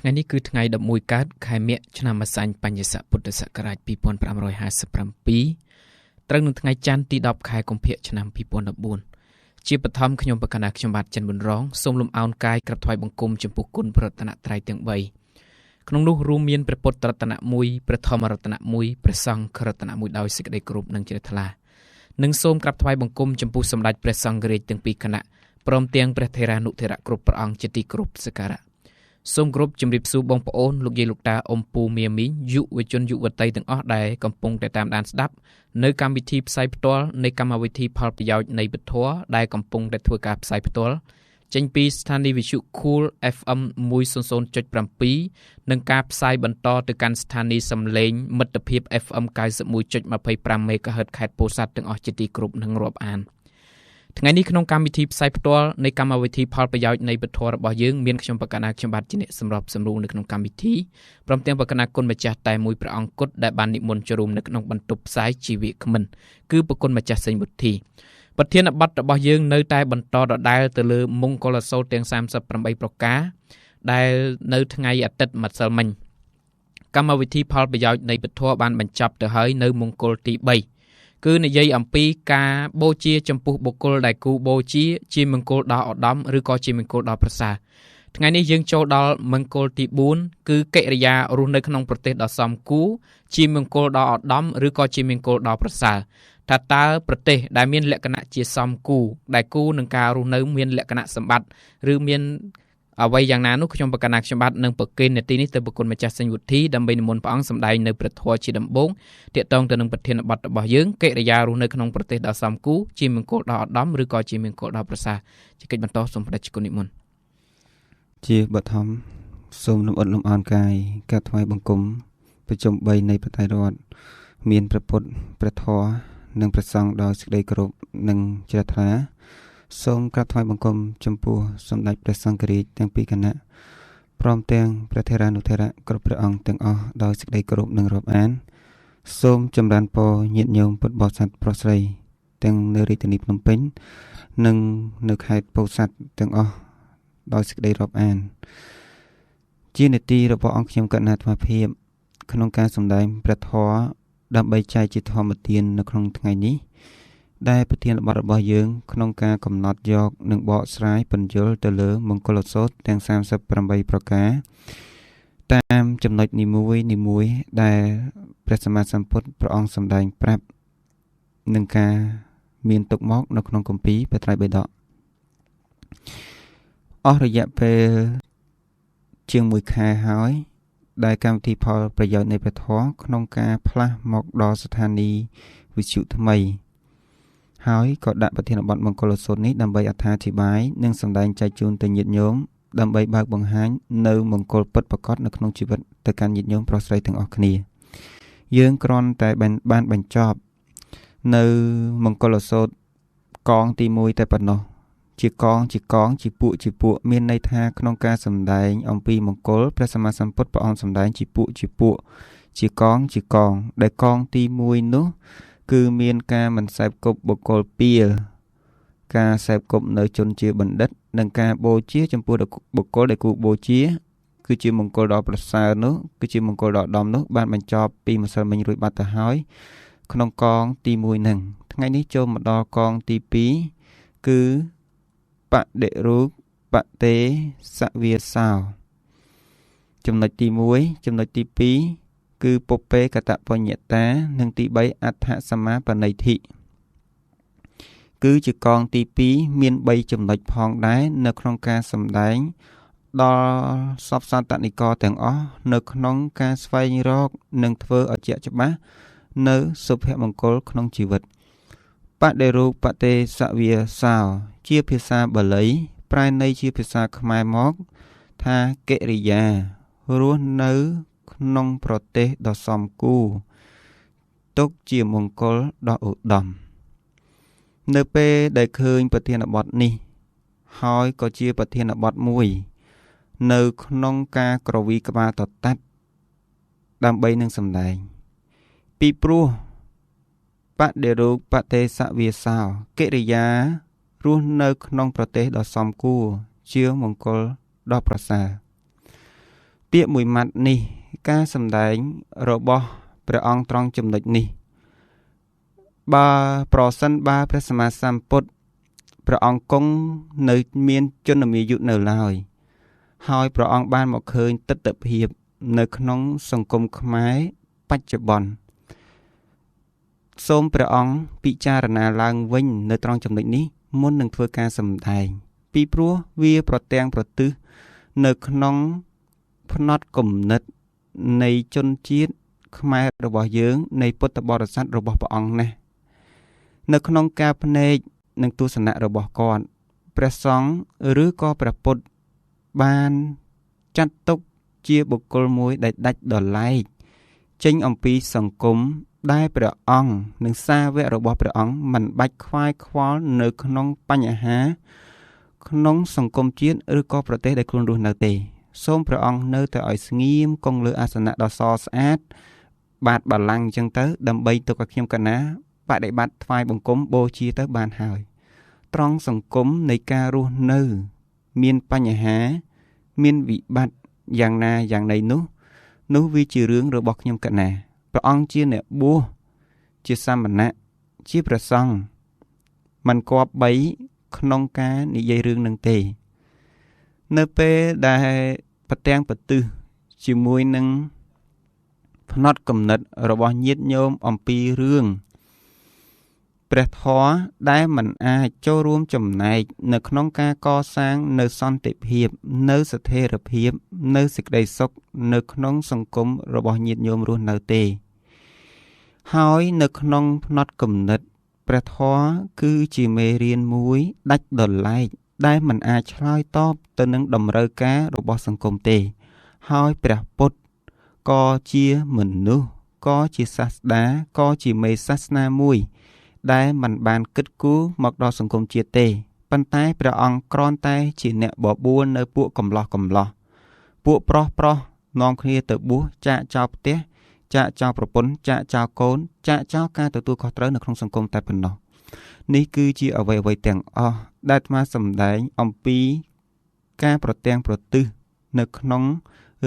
ថ្ងៃនេះគឺថ្ងៃ11កើតខែមិញឆ្នាំម្សាញ់បញ្ញស័កពុទ្ធសករាជ2557ត្រូវនឹងថ្ងៃច័ន្ទទី10ខែកុម្ភៈឆ្នាំ2014ជាបឋមខ្ញុំបកណាខ្ញុំបាទចិនប៊ុនរងសូមលំអោនកាយក្រាបថ្វាយបង្គំចំពោះគុណព្រះរតនត្រ័យទាំង3ក្នុងនោះរួមមានព្រះពុទ្ធរតនៈ1ព្រះធម្មរតនៈ1ព្រះសង្ឃរតនៈ1ដោយសេចក្តីគោរពនិងជ្រះថ្លានិងសូមក្រាបថ្វាយបង្គំចំពោះសម្ដេចព្រះសង្ឃរាជទាំងពីរគណៈព្រមទាំងព្រះថេរានុថេរៈគ្រប់ព្រះអង្គជាទីគោរពសក្ការៈសូមគោរពជម្រាបសួរបងប្អូនលោកយាយលោកតាអ៊ំពូមាមីងយុវជនយុវតីទាំងអស់ដែលកំពុងតែតាមដានស្ដាប់នៅកម្មវិធីផ្សាយផ្ទាល់នៃកម្មវិធីផលប្រយោជន៍នៃពធដែលកំពុងតែធ្វើការផ្សាយផ្ទាល់ចេញពីស្ថានីយ៍វិទ្យុ Cool FM 100.7និងការផ្សាយបន្តទៅកាន់ស្ថានីយ៍សំឡេងមិត្តភាព FM 91.25 MHz ខេត្តពោធិ៍សាត់ទាំងអស់ជាទីគោរពនិងរាប់អានថ្ងៃនេះក្នុងកម្មវិធីផ្សាយផ្ទាល់នៃកម្មវិធីផលប្រយោជន៍នៃពធរបស់យើងមានខ្ញុំបកណាខ្ញុំបាទជាអ្នកសម្របសម្រួលនៅក្នុងកម្មវិធីព្រមទាំងបកណាគុណម្ចាស់តែមួយព្រះអង្គគត់ដែលបាននិមន្តចូលរួមនៅក្នុងបន្ទប់ផ្សាយជីវៈក្មិនគឺប្រគុណម្ចាស់សេងវុធីប្រធានបទរបស់យើងនៅតែបន្តដដែលទៅលើមង្គលសូត្រទាំង38ប្រការដែលនៅថ្ងៃអាទិត្យម្សិលមិញកម្មវិធីផលប្រយោជន៍នៃពធបានបញ្ចប់ទៅហើយនៅមង្គលទី3គឺនិយាយអំពីការបូជាចំពោះបុគ្គលដែលគូបូជាជាមង្គលដ៏ឧត្តមឬក៏ជាមង្គលដ៏ប្រសើរថ្ងៃនេះយើងចូលដល់មង្គលទី4គឺកិរិយារស់នៅក្នុងប្រទេសដ៏សមគួរជាមង្គលដ៏ឧត្តមឬក៏ជាមង្គលដ៏ប្រសើរថាតើប្រទេសដែលមានលក្ខណៈជាសមគូដែលគូនឹងការរស់នៅមានលក្ខណៈសម្បត្តិឬមានអ្វីយ៉ាងណានោះខ្ញុំបកណាខ្ញុំបាទនឹងប្រគេននាទីនេះទៅប្រគុណម្ចាស់សេងវុធីដើម្បីនិមន្តព្រះអង្គសម្ដែងនៅព្រះធម៌ជាដំបូងទាក់ទងទៅនឹងប្រធានបទរបស់យើងកិរិយារស់នៅក្នុងប្រទេសដ៏សមគូជាមង្គលដ៏ឧត្តមឬក៏ជាមង្គលដ៏ប្រសើរជាកិច្ចបន្តសូមព្រះជគុណនិមន្តជាបឋមសូមលំអត់លំអោនកាយក្រាបថ្វាយបង្គំប្រជុំ3នៃប្រតិរដ្ឋមានព្រះពុទ្ធព្រះធម៌និងព្រះសង្ឃដោយសេចក្តីគោរពនិងជ្រះថ្លាសូមក្រាបថ្វាយបង្គំចំពោះសម្ដេចព្រះសង្ឃរាជទាំងពីរគណៈព្រមទាំងព្រះថេរានុថេរៈគ្រប់ព្រះអង្គទាំងអស់ដោយសេចក្តីគោរពនិងរាប់អានសូមចម្រើនពរញាតិញោមពុទ្ធបរិស័ទប្រុសស្រីទាំងនៅរាជធានីភ្នំពេញនិងនៅខេត្តពោធិ៍សាត់ទាំងអស់ដោយសេចក្តីរាប់អានជានាទីរបស់អង្គខ្ញុំកណ្ណាអាត្មាភាពក្នុងការសម្ដែងព្រះធម៌ដើម្បីចែកជាធម្មទាននៅក្នុងថ្ងៃនេះដែលប្រធានបទរបស់យើងក្នុងការកំណត់យកនិងបកស្រាយពន្យល់ទៅលើមង្គលសូត្រទាំង38ប្រការតាមចំណុចនីមួយនីមួយដែលព្រះសម្មាសម្ពុទ្ធព្រះអង្គសម្ដែងប្រាប់នឹងការមានទុកមកនៅក្នុងគម្ពីរព្រះត្រៃបិដកអស់រយៈពេលជាង1ខែហើយដែលកម្មវិធីផលប្រយោជន៍នៃព្រះធម៌ក្នុងការផ្លាស់មកដល់ស្ថានីយ៍វិទ្យុថ្មីហើយក៏ដាក់ប្រធានបទមង្គលសូត្រនេះដើម្បីអត្ថាធិប្បាយនិងសម្ដែងចែកជូនទៅញាតិញោមដើម្បីបើកបង្ហាញនៅមង្គលពិតប្រាកដនៅក្នុងជីវិតទៅកាន់ញាតិញោមប្រុសស្រីទាំងអស់គ្នាយើងគ្រាន់តែបានបញ្ចប់នៅមង្គលសូត្រកងទី1តែប៉ុណ្ណោះជាកងជាកងជាពួកជាពួកមានន័យថាក្នុងការសម្ដែងអំពីមង្គលព្រះសម្មាសម្ពុទ្ធព្រះអង្គសម្ដែងជាពួកជាពួកជាកងជាកងដែលកងទី1នោះគឺមានការមិនសេពគប់បុគ្គលពាលការសេពគប់នៅជនជាបណ្ឌិតនិងការបូជាចំពោះបុគ្គលដែលគូបូជាគឺជាមង្គលដ៏ប្រសើរនោះគឺជាមង្គលដ៏ឧត្តមនោះបានបញ្ចប់ពីម្សិលមិញរួចបាត់ទៅហើយក្នុងកងទី1ហ្នឹងថ្ងៃនេះចូលមកដល់កងទី2គឺបដិរូបតេសវាសោចំណុចទី1ចំណុចទី2គឺពុពេកតបញ្ញតានិងទី3អដ្ឋសមាបនិធិគឺជាកងទី2មាន3ចំណុចផងដែរនៅក្នុងការសម្ដែងដល់សព្វសន្តនិករទាំងអស់នៅក្នុងការស្វែងរកនិងធ្វើឲ្យជាក់ច្បាស់នៅសុភមង្គលក្នុងជីវិតបដិរូបតេសវាសោជាភាសាបាលីប្រែន័យជាភាសាខ្មែរមកថាកិរិយារស់នៅក្នុងប្រទេសដ៏សមគួរទុកជាមង្គលដ៏ឧត្តមនៅពេលដែលឃើញប្រធានបទនេះហើយក៏ជាប្រធានបទមួយនៅក្នុងការក្រវីក្បាលតតាត់ដើម្បីនឹងសម្ដែងពីព្រោះបដិរូបតេសវាសោកិរិយារស់នៅក្នុងប្រទេសដ៏សមគួរជាមង្គលដ៏ប្រសើរទី ពាក្យមួយម៉ាត់នេះការសម្ដែងរបស់ព្រះអង្គត្រង់ចំណុចនេះបើប្រសិនបើព្រះសម្មាសម្ពុទ្ធព្រះអង្គគង់នៅមានជនមាយុនៅឡើយហើយព្រះអង្គបានមកឃើញទិដ្ឋភាពនៅក្នុងសង្គមខ្មែរបច្ចុប្បន្នសូមព្រះអង្គពិចារណាឡើងវិញនៅត្រង់ចំណុចនេះមុននឹងធ្វើការសម្ដែងពីព្រោះវាប្រទាំងប្រទិសនៅក្នុងផ្នត់គំនិតនៃជនជាតិខ្មែររបស់យើងនៃពុទ្ធបរិស័ទរបស់ព្រះអង្គណាស់នៅក្នុងការភ្នែកនិងទស្សនៈរបស់គាត់ព្រះសង្ឃឬក៏ព្រះពុទ្ធបានចាត់ទុកជាបុគ្គលមួយដែលដាច់ដោយឡែកចេញអំពីសង្គមដែលព្រះអង្គនិងសាវករបស់ព្រះអង្គមិនបាច់ខ្វាយខ្វល់នៅក្នុងបញ្ហាក្នុងសង្គមជាតិឬក៏ប្រទេសដែលខ្លួនរស់នៅទេសូមព្រះអង្គនៅតែឲ្យស្ងៀមគង់លើអាសនៈដ៏សស្អាតបាតបល្ល័ង្កអញ្ចឹងទៅដើម្បីទុកឲ្យខ្ញុំកណាបដិបត្តិថ្វាយបង្គំបូជាទៅបានហើយត្រង់សង្គមនៃការរស់នៅមានបញ្ហាមានវិបត្តិយ៉ាងណាយ៉ាងណីនោះវាជារឿងរបស់ខ្ញុំកណាព្រះអង្គជាអ្នកបួសជាសាមណៈជាព្រះសង្ឃមិនគប្បីក្នុងការនិយាយរឿងនឹងទេនៅពេលដែលប្រទាំងប្រទិសជាមួយនឹងផ្នត់គំនិតរបស់ញាតិញោមអំពីរឿងព្រះធម៌ដែលមិនអាចចូលរួមចំណែកនៅក្នុងការកសាងនៅសន្តិភាពនៅស្ថិរភាពនៅសេចក្តីសុខនៅក្នុងសង្គមរបស់ញាតិញោមរស់នៅទេហើយនៅក្នុងផ្នត់គំនិតព្រះធម៌គឺជាមេរៀនមួយដាច់ដោយឡែកដែលមិនអាចឆ្លើយតបទៅនឹងតម្រូវការរបស់សង្គមទេហើយព្រះពុទ្ធក៏ជាមនុស្សក៏ជាសាស្តាក៏ជាមេសាសនាមួយដែលមិនបានគិតគូរមកដល់សង្គមជាតិទេប៉ុន្តែព្រះអង្គគ្រាន់តែជាអ្នកបបួលនៅពួកកំឡោះពួកប្រុសនាំគ្នាទៅបួសចាកចោលផ្ទះចាកចោលប្រពន្ធចាកចោលកូនចាកចោលការទទួលខុសត្រូវនៅក្នុងសង្គមតែប៉ុណ្ណោះនេះគឺជាអ្វីៗទាំងអស់ដែលអាត្មាសម្ដែងអំពីការប្រទាំងប្រទិសនៅក្នុង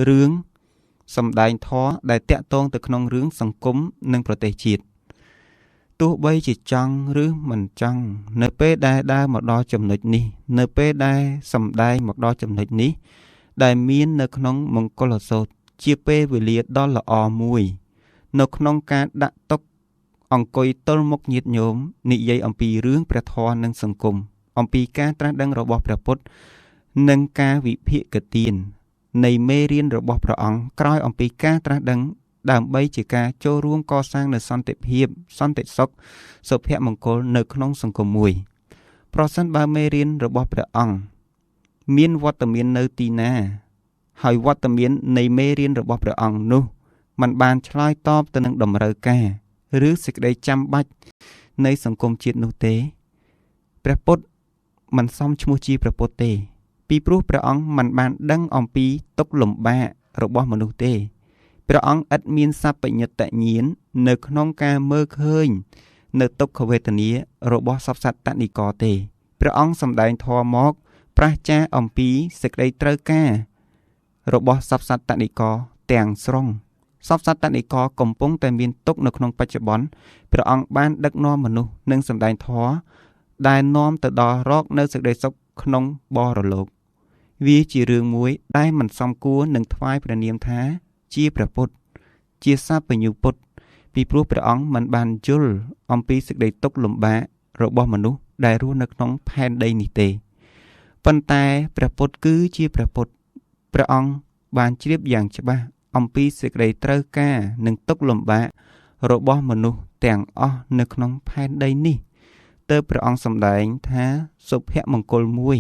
រឿងសម្ដែងធម៌ដែលតាក់ទងទៅក្នុងរឿងសង្គមនិងប្រទេសជាតិទោះបីជាចង់ឬមិនចង់នៅពេលដែលដើរមកដល់ចំណុចនេះនៅពេលដែលសម្ដែងមកដល់ចំណុចនេះដែលមាននៅក្នុងមង្គលសូត្រជាពេលវេលាដ៏ល្អមួយនៅក្នុងការដាក់តុអង្គុយទល់មុខញាតិញោមនិយាយអំពីរឿងព្រះធម៌និងសង្គមអំពីការត្រាស់ដឹងរបស់ព្រះពុទ្ធនិងការវិភាគទាននៃមេរៀនរបស់ព្រះអង្គក្រោយអំពីការត្រាស់ដឹងដើម្បីជាការចូលរួមកសាងនូវសន្តិភាពសន្តិសុខសុភមង្គលនៅក្នុងសង្គមមួយប្រសិនបើមេរៀនរបស់ព្រះអង្គមានវត្តមាននៅទីណាហើយវត្តមាននៃមេរៀនរបស់ព្រះអង្គនោះមិនបានឆ្លើយតបទៅនឹងតម្រូវការឬសេចក្តីចាំបាច់នៃសង្គមជាតិនោះទេព្រះពុទ្ធមិនសមឈ្មោះជាព្រះពុទ្ធទេពីព្រោះព្រះអង្គមិនបានដឹងអំពីទុក្ខលំបាករបស់មនុស្សទេព្រះអង្គឥតមានសព្វញ្ញត្តញាណនៅក្នុងការមើលឃើញនៅទុក្ខវេទនារបស់សព្វសត្វតនិកទេព្រះអង្គសម្ដែងធម៌មកប្រាសចាកអំពីសេចក្តីត្រូវការរបស់សព្វសត្វតនិកទាំងស្រុងសព្វសត្វតនិកកំពុងតែមានទុក្ខនៅក្នុងបច្ចុប្បន្នព្រះអង្គបានដឹកនាំមនុស្សនិងសម្ដែងធម៌ដែលនាំទៅដល់រកនៅសេចក្តីសុខក្នុងបរលោកវាជារឿងមួយដែលមិនសមគួរនឹងថ្វាយព្រះនាមថាជាព្រះពុទ្ធជាសព្វញ្ញូពុទ្ធពីព្រោះព្រះអង្គមិនបានយល់អំពីសេចក្តីទុក្ខលំបាករបស់មនុស្សដែលរស់នៅក្នុងផែនដីនេះទេប៉ុន្តែព្រះពុទ្ធគឺជាព្រះពុទ្ធព្រះអង្គបានជ្រាបយ៉ាងច្បាស់អំពីសេចក្តីត្រូវការនិងទុក្ខលំបាករបស់មនុស្សទាំងអស់នៅក្នុងផែនដីនេះទើបព្រះអង្គសម្ដែងថាសុភមង្គលមួយ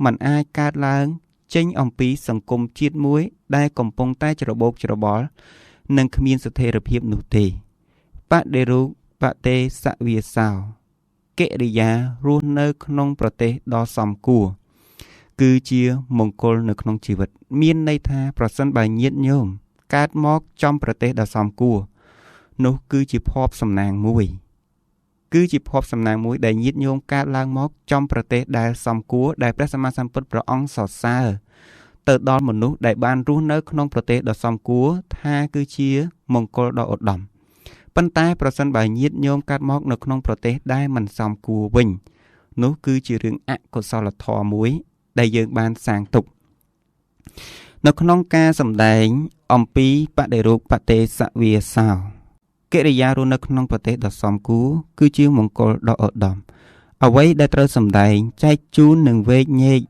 មិនអាចកើតឡើងចេញអំពីសង្គមជាតិមួយដែលកំពុងតែច្របូកច្របល់និងគ្មានស្ថិរភាពនោះទេបដិរូបទេសវាសោកិរិយារស់នៅក្នុងប្រទេសដ៏សមគួរគឺជាមង្គលនៅក្នុងជីវិតមានន័យថាប្រសិនបើញាតិញោមកើតមកចំប្រទេសដ៏សមគួរនោះគឺជាភ័ព្វសំណាងមួយគឺជាភ័ព្វសំណាងមួយដែលញាតិញោមកើតឡើងមកចំប្រទេសដែលសមគួរដែលព្រះសម្មាសម្ពុទ្ធព្រះអង្គសរសើរ ទៅដល់មនុស្សដែលបានរស់នៅក្នុងប្រទេសដ៏សមគួរថាគឺជាមង្គលដ៏ឧត្តមប៉ុន្តែប្រសិនបើញាតិញោមកើតមកនៅក្នុងប្រទេសដែលមិនសមគួរវិញនោះគឺជារឿងអកុសលធម៌មួយដែលយើងបានសាងទុកនៅក្នុងការសម្ដែងអំពីបដិរូបបទេសវាសោកិរិយារស់នៅក្នុងប្រទេសដ៏សមគួរគឺជាមង្គលដ៏ឧត្តមអ្វីដែលត្រូវសម្ដែងចែកជូននិងវែកញែក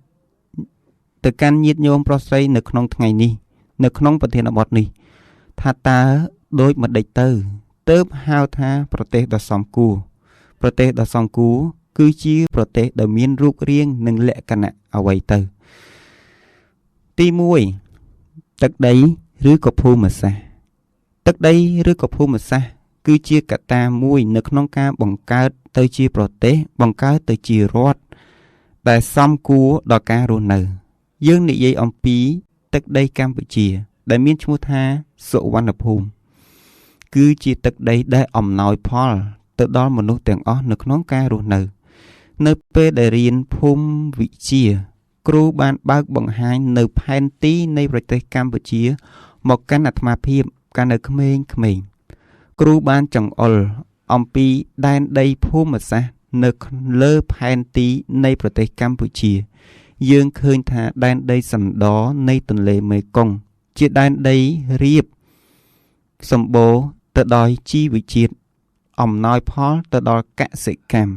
ទៅកាន់ញាតិញោមប្រុសស្រីនៅក្នុងថ្ងៃនេះនៅក្នុងប្រធានបទនេះថាតើដូចម្ដេចទៅទើបហៅថាប្រទេសដ៏សមគួរប្រទេសដ៏សមគួរគឺជាប្រទេសដែលមានរូបរាងនិងលក្ខណៈអ្វីទៅទី1ទឹកដីឬក៏ភូមិសាស្ត្រទឹកដីឬក៏ភូមិសាស្ត្រគឺជាកត្តាមួយនៅក្នុងការបង្កើតទៅជាប្រទេសបង្កើតទៅជារដ្ឋដែលសមគួរដល់ការរស់នៅយើងនិយាយអំពីទឹកដីកម្ពុជាដែលមានឈ្មោះថាសុវណ្ណភូមិគឺជាទឹកដីដែលអំណោយផលទៅដល់មនុស្សទាំងអស់នៅក្នុងការរស់នៅនៅពេលដែលរៀនភូមិវិទ្យាគ្រូបានបើកបង្ហាញនៅផែនទីនៃប្រទេសកម្ពុជាមកកាន់អាត្មាភាពកាលនៅក្មេងៗគ្រូបានចង្អុលអំពីដែនដីភូមិសាស្ត្រនៅលើផែនទីនៃប្រទេសកម្ពុជាយើងឃើញថាដែនដីសណ្ដនៃទន្លេមេគង្គជាដែនដីរាបសម្បូរទៅដោយជីវជាតិអំណោយផលទៅដល់កសិកម្ម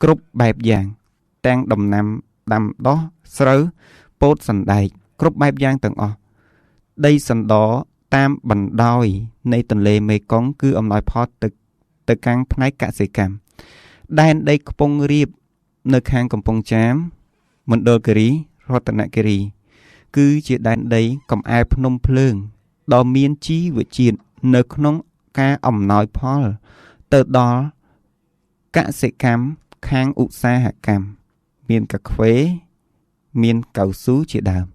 គ្រប់បែបយ៉ាងទាំងដំណាំដាំដុះស្រូវពោតសណ្ដែកគ្រប់បែបយ៉ាងទាំងអស់ដីសណ្ដតាមបណ្ដោយនៃទន្លេមេគង្គគឺអំណោយផលទៅខាងផ្នែកកសិកម្មដែនដីខ្ពង់រាបនៅខាងកំពង់ចាមមណ្ឌលគិរីរតនគិរីគឺជាដែនដីកំអែលភ្នំភ្លើងដ៏មានជីវជាតិនៅក្នុងការអំណោយផលទៅដល់កសិកម្មខាងឧស្សាហកម្មមានកាហ្វេមានកៅស៊ូជាដើម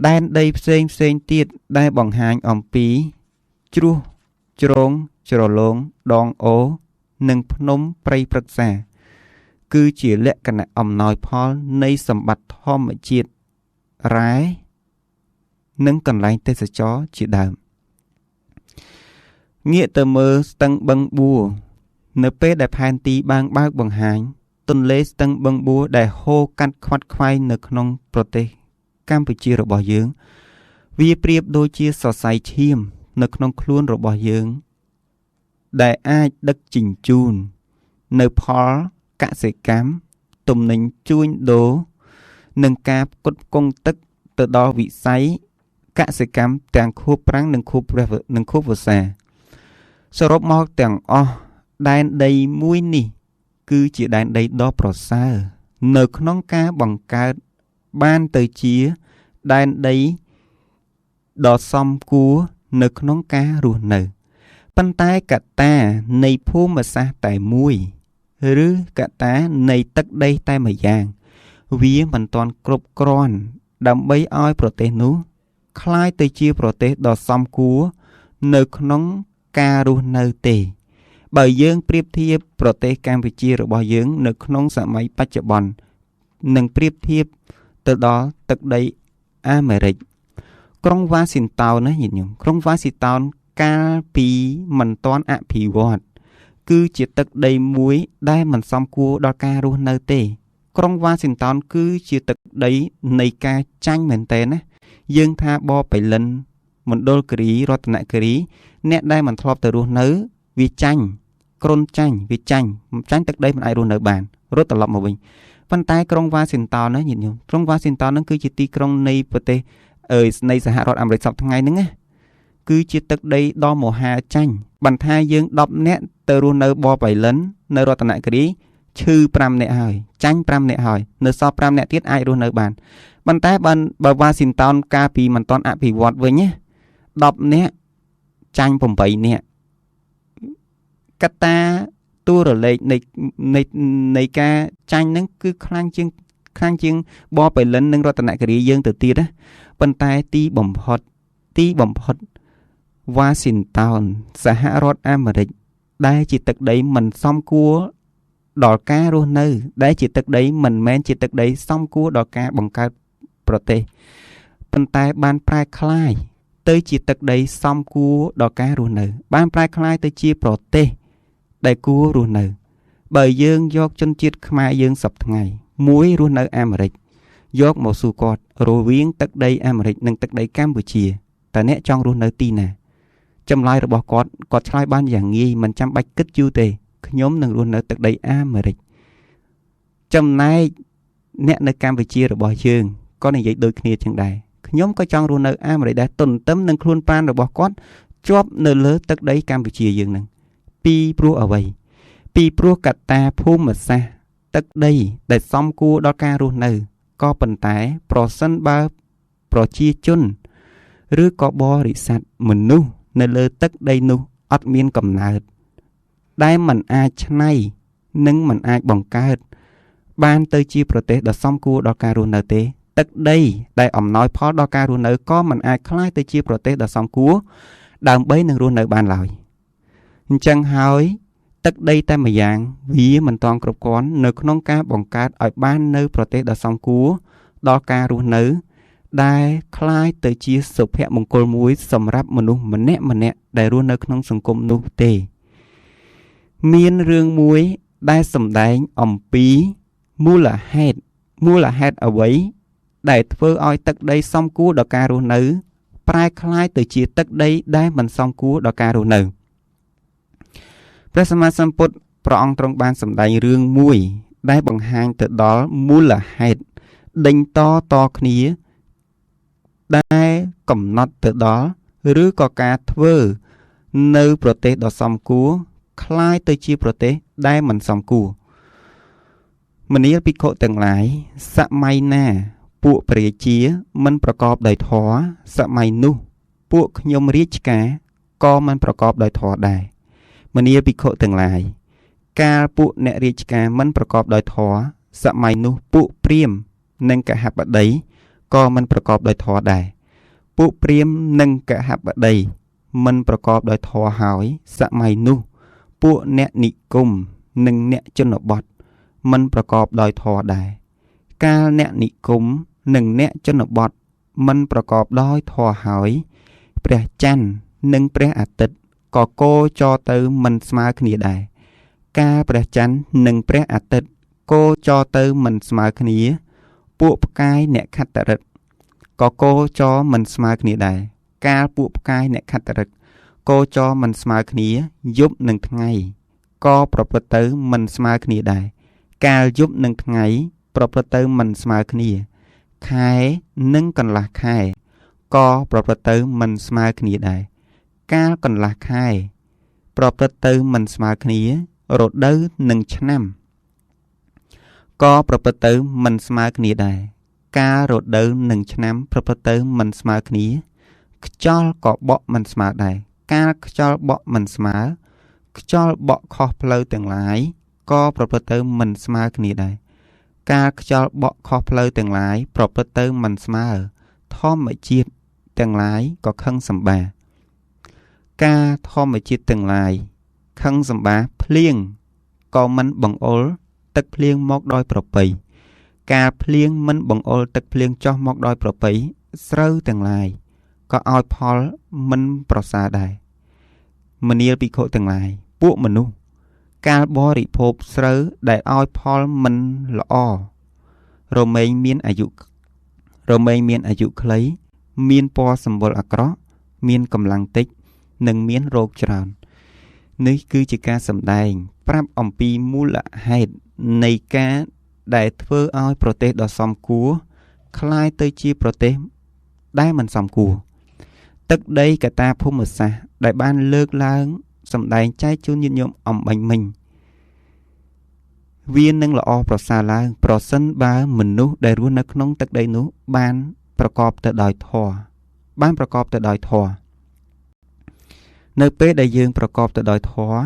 ដែនដីផ្សេងផ្សេងទៀតដែលបង្ហាញអំពីជ្រោះជ្រងជ្រលងដងអូនិងភ្នំព្រៃព្រឹក្សាគឺជាលក្ខណៈអំណោយផលនៃសម្បត្តិធម្មជាតិរ៉ែនិងកន្លែងទេសចរជាដើមងាកទៅមើលស្ទឹងបឹងបួរនៅពេលដែលផែនទីបានបើកបង្ហាញទន្លេស្ទឹងបឹងបួរដែលហូរកាត់ខ្វាត់ខ្វែងនៅក្នុងប្រទេសកម្ពុជារបស់យើងវាប្រៀបដូចជាសរសៃឈាមនៅក្នុងខ្លួនរបស់យើងដែលអាចដឹកជញ្ជូននៅផលកសិកម្មទំនិញជួញដូរនិងការផ្គត់ផ្គង់ទឹកទៅដល់វិស័យកសិកម្មទាំងខួបប្រាំងនិងខួបវស្សាសរុបមកទាំងអស់ដែនដីមួយនេះគឺជាដែនដីដ៏ប្រសើរនៅក្នុងការបង្កើតបានទៅជាដែនដីដ៏សមគួរនៅក្នុងការរស់នៅប៉ុន្តែកត្តានៃភូមិសាស្ត្រតែមួយឬកត្តានៃទឹកដីតែម្យ៉ាងវាមិនទាន់គ្រប់គ្រាន់ដើម្បីឲ្យប្រទេសនោះក្លាយទៅជាប្រទេសដ៏សមគួរនៅក្នុងការរស់នៅទេបើយើងប្រៀបធៀបប្រទេសកម្ពុជារបស់យើងនៅក្នុងសម័យបច្ចុប្បន្ននិងប្រៀបធៀបទៅដល់ទឹកដីអាមេរិកក្រុងវ៉ាស៊ីនតោនណាញាតិញោមក្រុងវ៉ាស៊ីនតោនកាលពីមិនទាន់អភិវឌ្ឍគឺជាទឹកដីមួយដែលមិនសមគួរដល់ការរស់នៅទេក្រុងវ៉ាស៊ីនតោនគឺជាទឹកដីនៃការចាញ់មែនតើណាយើងថាបបៃលិនមណ្ឌលគិរីរតនគិរីអ្នកដែលមិនធ្លាប់ទៅរស់នៅវាចាញ់គ្រុនចាញ់វាចាញ់ចាញ់ទឹកដីមិនអាចរស់នៅបានរត់ត្រឡប់មកវិញប៉ុន្តែក្រុងវ៉ាស៊ីនតោនណាញាតិញោមក្រុងវ៉ាស៊ីនតោនហ្នឹងគឺជាទីក្រុងនៃប្រទេសនៃសហរដ្ឋអាមេរិកសព្វថ្ងៃហ្នឹងណាគឺជាទឹកដីដ៏មហាចាញ់បន្ថាយើង10នាក់ទៅរស់នៅបបៃលិននៅរតនគិរីឈឺ5នាក់ហើយចាញ់5នាក់ហើយនៅសល់5នាក់ទៀតអាចរស់នៅបានប៉ុន្តែបើវ៉ាស៊ីនតោនកាលពីមិនទាន់អភិវឌ្ឍវិញណា10នាក់ចាញ់8នាក់កត្តាតួរលេខនៃការចាញ់ហ្នឹងគឺខ្លាំងជាងបបៃលិននិងរតនគិរីយើងទៅទៀតណាប៉ុន្តែទីបំផុតវ៉ាស៊ីនតោនសហរដ្ឋអាមេរិកដែលជាទឹកដីមិនសមគួរដល់ការរស់នៅដែលជាទឹកដីមិនមែនជាទឹកដីសមគួរដល់ការបង្កើតប្រទេស ប៉ុន្តែបានប្រែក្លាយទៅជាទឹកដីសមគួរដល់ការរស់នៅ បានប្រែក្លាយទៅជាប្រទេសដែលគួររស់នៅ បើយើងយកជនជាតិខ្មែរយើងសប្តាហ៍ថ្ងៃមួយរស់នៅអាមេរិកយកមកសួរគាត់រវាងទឹកដីអាមេរិកនិងទឹកដីកម្ពុជាតើអ្នកចង់រស់នៅទីណាចម្លើយរបស់គាត់គាត់ឆ្លើយបានយ៉ាងងាយមិនចាំបាច់គិតយូរទេខ្ញុំនឹងរស់នៅទឹកដីអាមេរិកចំណែកអ្នកនៅកម្ពុជារបស់យើងក៏និយាយដូចគ្នាចឹងដែរខ្ញុំក៏ចង់រស់នៅអាមេរិកដែរទន្ទឹមនឹងខ្លួនប្រាណរបស់គាត់ជាប់នៅលើទឹកដីកម្ពុជាយើងនឹងពីព្រោះអ្វីពីព្រោះកត្តាភូមិសាស្ត្រទឹកដីដែលសមគួរដល់ការរស់នៅក៏ប៉ុន្តែប្រសិនបើប្រជាជនឬក៏បរិស័ទមនុស្សនៅលើទឹកដីនោះអត់មានកំណើតដែលមិនអាចច្នៃនិងមិនអាចបង្កើតបានទៅជាប្រទេសដ៏សមគួរដល់ការរស់នៅទេទឹកដីដែលអំណោយផលដល់ការរស់នៅក៏មិនអាចក្លាយទៅជាប្រទេសដ៏សមគួរដើម្បីនឹងរស់នៅបានឡើយអញ្ចឹងហើយទឹកដីតែម្យ៉ាងវាមិនទាន់គ្រប់គ្រាន់នៅក្នុងការបង្កើតឲ្យបាននៅប្រទេសដ៏សមគួរដល់ការរស់នៅដែលក្លាយទៅជាសុភមង្គលមួយសម្រាប់មនុស្សម្នាក់ម្នាក់ដែលរស់នៅក្នុងសង្គមនោះទេមានរឿងមួយដែលសម្ដែងអំពីមូលហេតុអ្វីដែលធ្វើឲ្យទឹកដីសមគួរដល់ការរស់នៅប្រែក្លាយទៅជាទឹកដីដែលមិនសមគួរដល់ការរស់នៅព្រះសម្មាសម្ពុទ្ធព្រះអង្គទ្រង់បានសម្ដែងរឿងមួយដែលបង្ហាញទៅដល់មូលហេតុដេញតតគ្នាដែលកំណត់ទៅដល់ឬក៏ការធ្វើនៅប្រទេសដ៏សមគួរក្លាយទៅជាប្រទេសដែលមិនសមគួរមនាលភិក្ខុទាំងឡាយសម័យណាពួកព្រះរាជាមិនប្រកបដោយធម៌សម័យនោះពួកខ្ញុំរាជការក៏មិនប្រកបដោយធម៌ដែរមនាលភិក្ខុទាំងឡាយកាលពួកអ្នករាជការមិនប្រកបដោយធម៌សម័យនោះពួកព្រាហ្មណ៍និងកហបតីក៏មិនប្រកបដោយធម៌ដែរពួកព្រាហ្មណ៍និងកហបតីមិនប្រកបដោយធម៌ហើយសម័យនោះពួកអ្នកនិគមនិងអ្នកជនបទមិនប្រកបដោយធម៌ដែរកាលអ្នកនិគមនិងអ្នកជនបទមិនប្រកបដោយធម៌ហើយព្រះច័ន្ទនិងព្រះអាទិត្យក៏គោចរទៅមិនស្មើគ្នាដែរកាលព្រះច័ន្ទនិងព្រះអាទិត្យគោចរទៅមិនស្មើគ្នាពួកផ្កាយអ្នកខត្តរិទ្ធក៏គោចរមិនស្មើគ្នាដែរកាលពួកផ្កាយអ្នកខត្តរិទ្ធគោចរមិនស្មើគ្នាយប់និងថ្ងៃក៏ប្រព្រឹត្តទៅមិនស្មើគ្នាដែរកាលយប់និងថ្ងៃប្រព្រឹត្តទៅមិនស្មើគ្នាខែនិងកន្លះខែក៏ប្រព្រឹត្តទៅមិនស្មើគ្នាដែរកាលកន្លះខែប្រព្រឹត្តទៅមិនស្មើគ្នារដូវនិងឆ្នាំក៏ប្រព្រឹត្តទៅមិនស្មើគ្នាដែរកាលរដូវនិងឆ្នាំប្រព្រឹត្តទៅមិនស្មើគ្នាខ្យល់ក៏បក់មិនស្មើដែរកាលខ្យល់បក់មិនស្មើខ្យល់បក់ខុសផ្លូវទាំងឡាយក៏ប្រព្រឹត្តទៅមិនស្មើគ្នាដែរកាលខ្យល់បក់ខុសផ្លូវទាំងឡាយប្រព្រឹត្តទៅមិនស្មើធម្មជាតិទាំងឡាយក៏ខឹងសម្បាការធម្មជាតិទាំងឡាយខឹងសម្បាភ្លៀងក៏មិនបង្អុលទឹកភ្លៀងមកដោយប្រពៃកាលភ្លៀងមិនបង្អុលទឹកភ្លៀងចុះមកដោយប្រពៃស្រូវទាំងឡាយក៏ឲ្យផលមិនប្រសើរដែរមនាលភិក្ខុទាំងឡាយពួកមនុស្សកាលបរិភោគស្រូវដែលឲ្យផលមិនល្អរមែងមានអាយុខ្លីមានពណ៌សម្បុរអាក្រក់មានកម្លាំងតិចនិងមានរោគច្រើននេះគឺជាការសម្ដែងប្រាប់អំពីមូលហេតុនៃការដែលធ្វើឲ្យប្រទេសដ៏សមគួរក្លាយទៅជាប្រទេសដែលមិនសមគួរទឹកដីកត្តាភូមិសាស្ត្រដែលបានលើកឡើងសម្ដែងចែកជូនញាតិញោមអំបញ្ញមិញវានឹងល្អប្រសើរឡើងប្រសិនបើមនុស្សដែលរស់នៅក្នុងទឹកដីនោះបានប្រកបទៅដោយធម៌បានប្រកបទៅដោយធម៌នៅពេលដែលយើងប្រកបទៅដោយធម៌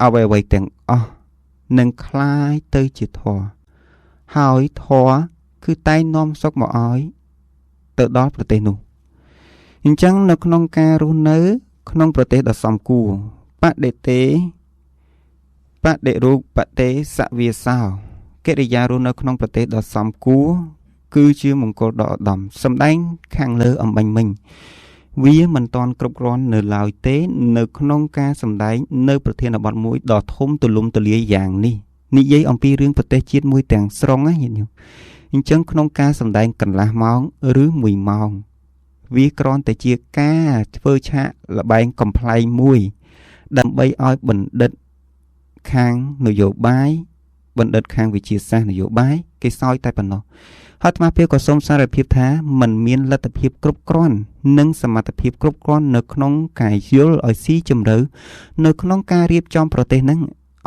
អ្វីៗទាំងអស់នឹងក្លាយទៅជាធម៌ហើយធម៌គឺតែងនាំសុខមកឲ្យទៅដល់ប្រទេសនោះអញ្ចឹងនៅក្នុងការរស់នៅក្នុងប្រទេសដ៏សមគួរបដិទេបដិរូបទេសវាសោកិរិយារស់នៅក្នុងប្រទេសដ៏សមគួរ គឺជាមង្គលដ៏ឧត្តមសម្ដែងខាងលើអំបញ្ញមិញវាមិនទាន់គ្រប់គ្រាន់នៅឡើយទេនៅក្នុងការសម្ដែងនៅប្រធានបទមួយដ៏ធំទូលំទូលាយយ៉ាងនេះនិយាយអំពីរឿងប្រទេសជាតិមួយទាំងស្រុងណាញាតិញោមអញ្ចឹងក្នុងការសម្ដែងកន្លះម៉ោងឬ1ម៉ោងវាគ្រាន់តែជាការធ្វើឆាកល្បែងកំប្លែងមួយដើម្បីឲ្យបណ្ឌិតខាងនយោបាយបណ្ឌិតខាងវិទ្យាសាស្ត្រនយោបាយគេសោយតែប៉ុណ្ណោះហើយអាត្មាភាពក៏សូមសារភាពថាมันមានលទ្ធភាពគ្រប់គ្រាន់និងសមត្ថភាពគ្រប់គ្រាន់នៅក្នុងការយល់ឲ្យស៊ីជម្រៅនៅក្នុងការរៀបចំប្រទេសហ្នឹង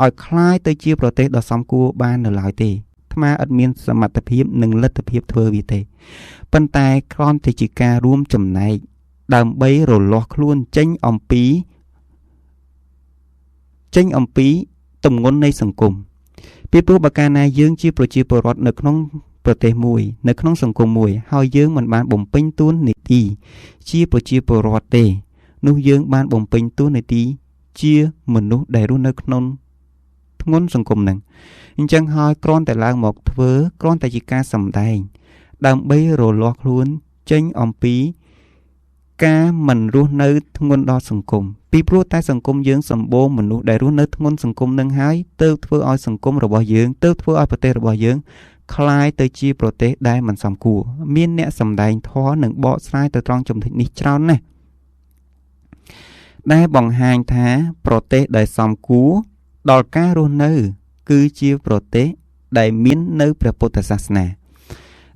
ឲ្យคล้ายទៅជាប្រទេសដ៏សមគួរបាននៅឡើយទេអាត្មាឥតមានសមត្ថភាពនិងលទ្ធភាពធ្វើវាទេប៉ុន្តែគ្រាន់តែជាការរួមចំណែកដើម្បីរលាស់ខ្លួនចេញអំពីទម្ងន់នៃសង្គមពីព្រោះបើកាលណាយើងជាប្រជាពលរដ្ឋនៅក្នុងប្រទេសមួយនៅក្នុងសង្គមមួយហើយយើងមិនបានបំពេញតួនាទីជាប្រជាពលរដ្ឋទេនោះយើងបានបំពេញតួនាទីជាមនុស្សដែលរស់នៅក្នុងធ្ងន់សង្គមនឹងអញ្ចឹងហើយគ្រាន់តែឡើងមកធ្វើគ្រាន់តែជាការសម្ដែងដើម្បីរលាស់ខ្លួនចេញអំពីការមិនរស់នៅធ្ងន់ដល់សង្គមពីព្រោះតែសង្គមយើងសម្បូរមនុស្សដែលរស់នៅធ្ងន់សង្គមនឹងហើយទើបធ្វើឲ្យសង្គមរបស់យើងទើបធ្វើឲ្យប្រទេសរបស់យើងคล้ายទៅជាប្រទេសដែលមិនសមគួរមានអ្នកសម្ដែងធម៌និងបកស្រាយទៅត្រង់ចំណុចនេះច្រើនណាស់ដែលបង្ហាញថាប្រទេសដែលសមគួរដល់ការរស់នៅគឺជាប្រទេសដែលមាននៅព្រះពុទ្ធសាសនា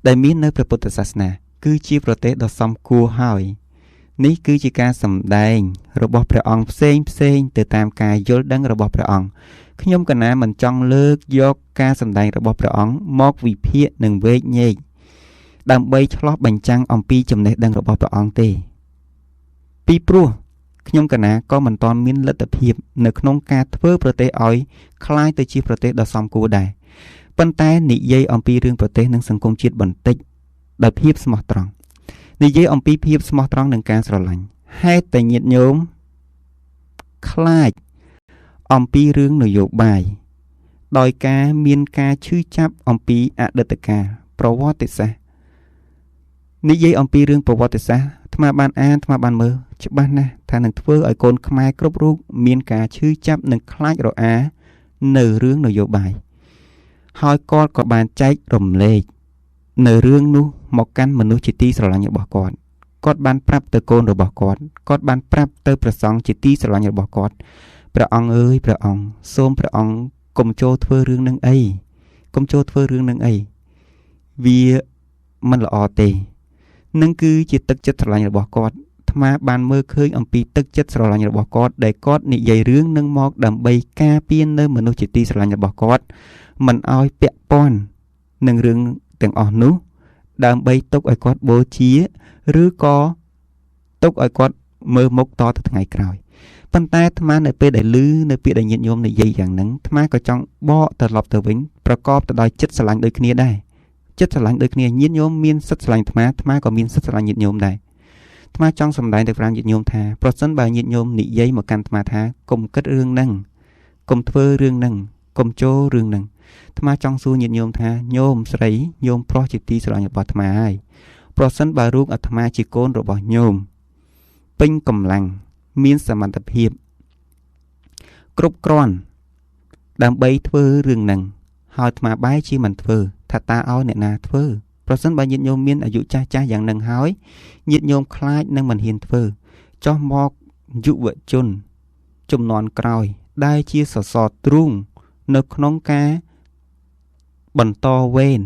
ដែលមាននៅព្រះពុទ្ធសាសនាគឺជាប្រទេសដ៏សមគួរហើយនេះគឺជាការសម្ដែងរបស់ព្រះអង្គផ្សេងផ្សេងទៅតាមការយល់ដឹងរបស់ព្រះអង្គខ្ញុំកណាមិនចង់លើកយកការសម្ដែងរបស់ព្រះអង្គមកវិភាគនិងវែកញែកដើម្បីឆ្លោះបញ្ចាំងអំពីចំណេះដឹងរបស់ព្រះអង្គទេពីព្រោះខ្ញុំកណាក៏មិនទាន់មានលទ្ធភាពនៅក្នុងការធ្វើប្រទេសឲ្យคล้ายទៅជាប្រទេសដ៏សមគួរដែរប៉ុន្តែនិយាយអំពីរឿងប្រទេសនិងសង្គមជាតិបន្តិចដោយភាពស្មោះត្រង់និយាយអំពីភាពស្មោះត្រង់និងការស្រឡាញ់ហេតុតែញាតិញោមខ្លាចអំពីរឿងនយោបាយដោយការមានការឈឺចាប់អំពីអតីតកាលប្រវត្តិសាស្ត្រនិយាយអំពីរឿងប្រវត្តិសាស្ត្រអាត្មាបានអានអាត្មាបានមើលច្បាស់ណាស់ថានឹងធ្វើឲ្យកូនខ្មែរគ្រប់រូបមានការឈឺចាប់និងខ្លាចរអានៅរឿងនយោបាយហើយគាត់ក៏បានចែករំលែកនៅរឿងនោះមកកាន់មនុស្សជាទីស្រឡាញ់របស់គាត់គាត់បានប្រាប់ទៅកូនរបស់គាត់គាត់បានប្រាប់ទៅព្រះសង្ឃជាទីស្រឡាញ់របស់គាត់ព្រះអង្គអើយព្រះអង្គសូមព្រះអង្គកុំចូលធ្វើរឿងនឹងអីកុំចូលធ្វើរឿងនឹងអីវាមិនល្អទេនឹងគឺជាទឹកចិត្តស្រឡាញ់របស់គាត់អាត្មាបានមើលឃើញអំពីទឹកចិត្តស្រឡាញ់របស់គាត់ដែលគាត់និយាយរឿងនឹងមកដើម្បីការពារនៅមនុស្សជាទីស្រឡាញ់របស់គាត់មិនឲ្យពាក់ព័ន្ធនឹងរឿងទាំងអស់នោះដើម្បីទុកឲ្យគាត់បូជាឬក៏ទុកឲ្យគាត់មើលមុខតទៅថ្ងៃក្រោយប៉ុន្តែអាត្មានៅពេលដែលឮនៅពាក្យដែលញាតិញោមនិយាយយ៉ាងហ្នឹងអាត្មាក៏ចង់បកត្រឡប់ទៅវិញប្រកបទៅដោយចិត្តស្រឡាញ់ដូចគ្នាដែរចិត្តស្រឡាញ់ដូចគ្នាញាតិញោមមានសិទ្ធិស្រឡាញ់អាត្មាអាត្មាក៏មានសិទ្ធិស្រឡាញ់ញាតិញោមដែរអាត្មាចង់សម្ដែងទៅប្រាំញាតិញោមថាប្រសិនបើញាតិញោមនិយាយមកកាន់អាត្មាថាកុំគិតរឿងហ្នឹងកុំធ្វើរឿងហ្នឹងកុំចូលរឿងហ្នឹងអាត្មាចង់សួរញាតិញោមថាញោមស្រីញោមប្រុសជាទីស្រឡាញ់របស់អាត្មាហើយប្រសិនបើរូបអាត្មាជាកូនរបស់ញោមពេញកម្លាំងមានសមត្ថភាពគ្រប់គ្រាន់ដើម្បីធ្វើរឿងហ្នឹងហើយអាត្មាបែរជាមិនធ្វើថាតើឲ្យអ្នកណាធ្វើប្រសិនបើញាតិញោមមានអាយុចាស់ចាស់យ៉ាងហ្នឹងហើយញាតិញោមខ្លាចនឹងមិនហ៊ានធ្វើចោះមកយុវជនជំនាន់ក្រោយដែលជាសសរទ្រូងនៅក្នុងការបន្តវេន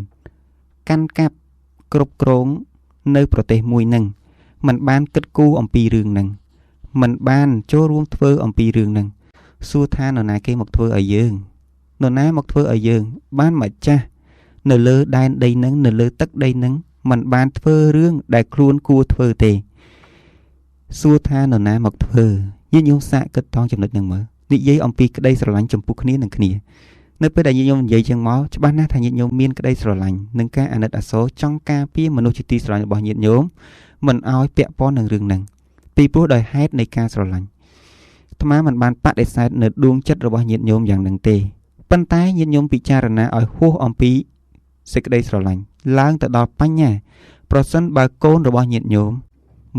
កាន់កាប់គ្រប់គ្រងនៅប្រទេសមួយនឹងមិនបានគិតគូរអំពីរឿងនឹងមិនបានចូលរួមធ្វើអំពីរឿងនឹងសួរថានរណាគេមកធ្វើឲ្យយើងនរណាមកធ្វើឲ្យយើងបានម្ចាស់នៅលើដែនដីនឹងនៅលើទឹកដីនឹងមិនបានធ្វើរឿងដែលខ្លួនគួរធ្វើទេសួរថានរណាមកធ្វើញាតិញោមសាកគិតតងចំណុចនឹងមើលនិយាយអំពីក្តីស្រឡាញ់ចំពោះគ្នានឹងគ្នានៅពេលដែលញាតិញោមនិយាយចឹងមកច្បាស់ណាស់ថាញាតិញោមមានក្តីស្រឡាញ់និងការអាណិតអាសូរចង់ការពារមនុស្សជាទីស្រឡាញ់របស់ញាតិញោមមិនឲ្យពាក់ព័ន្ធនឹងរឿងហ្នឹងពីព្រោះដោយហេតុនៃការស្រឡាញ់អាត្មាមិនបានបដិសេធនៅដួងចិត្តរបស់ញាតិញោមយ៉ាងហ្នឹងទេប៉ុន្តែញាតិញោមពិចារណាឲ្យហួសអំពី សេចក្តីស្រឡាញ់ឡើងទៅដល់បញ្ញាប្រសិនបើកូនរបស់ញាតិញោម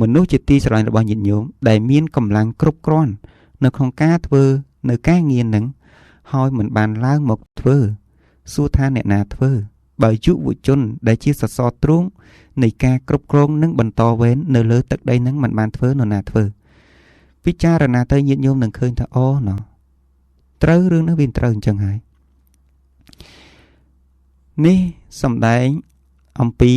មនុស្សជាទីស្រឡាញ់របស់ញាតិញោមដែលមានកម្លាំងគ្រប់គ្រាន់នៅក្នុងការធ្វើនៅការងារនឹងហើយមិនបានឡើងមកធ្វើសួរថាអ្នកណាធ្វើបើយុវជនដែលជាសសរទ្រូងនៃការគ្រប់គ្រងនិងបន្តវេននៅលើទឹកដីនឹងមិនបានធ្វើនរណាធ្វើពិចារណាទៅញាតិញោមនឹងឃើញថាអូណោះត្រូវរឿងនេះវាត្រូវអញ្ចឹងហើយនេះសំដែងអំពី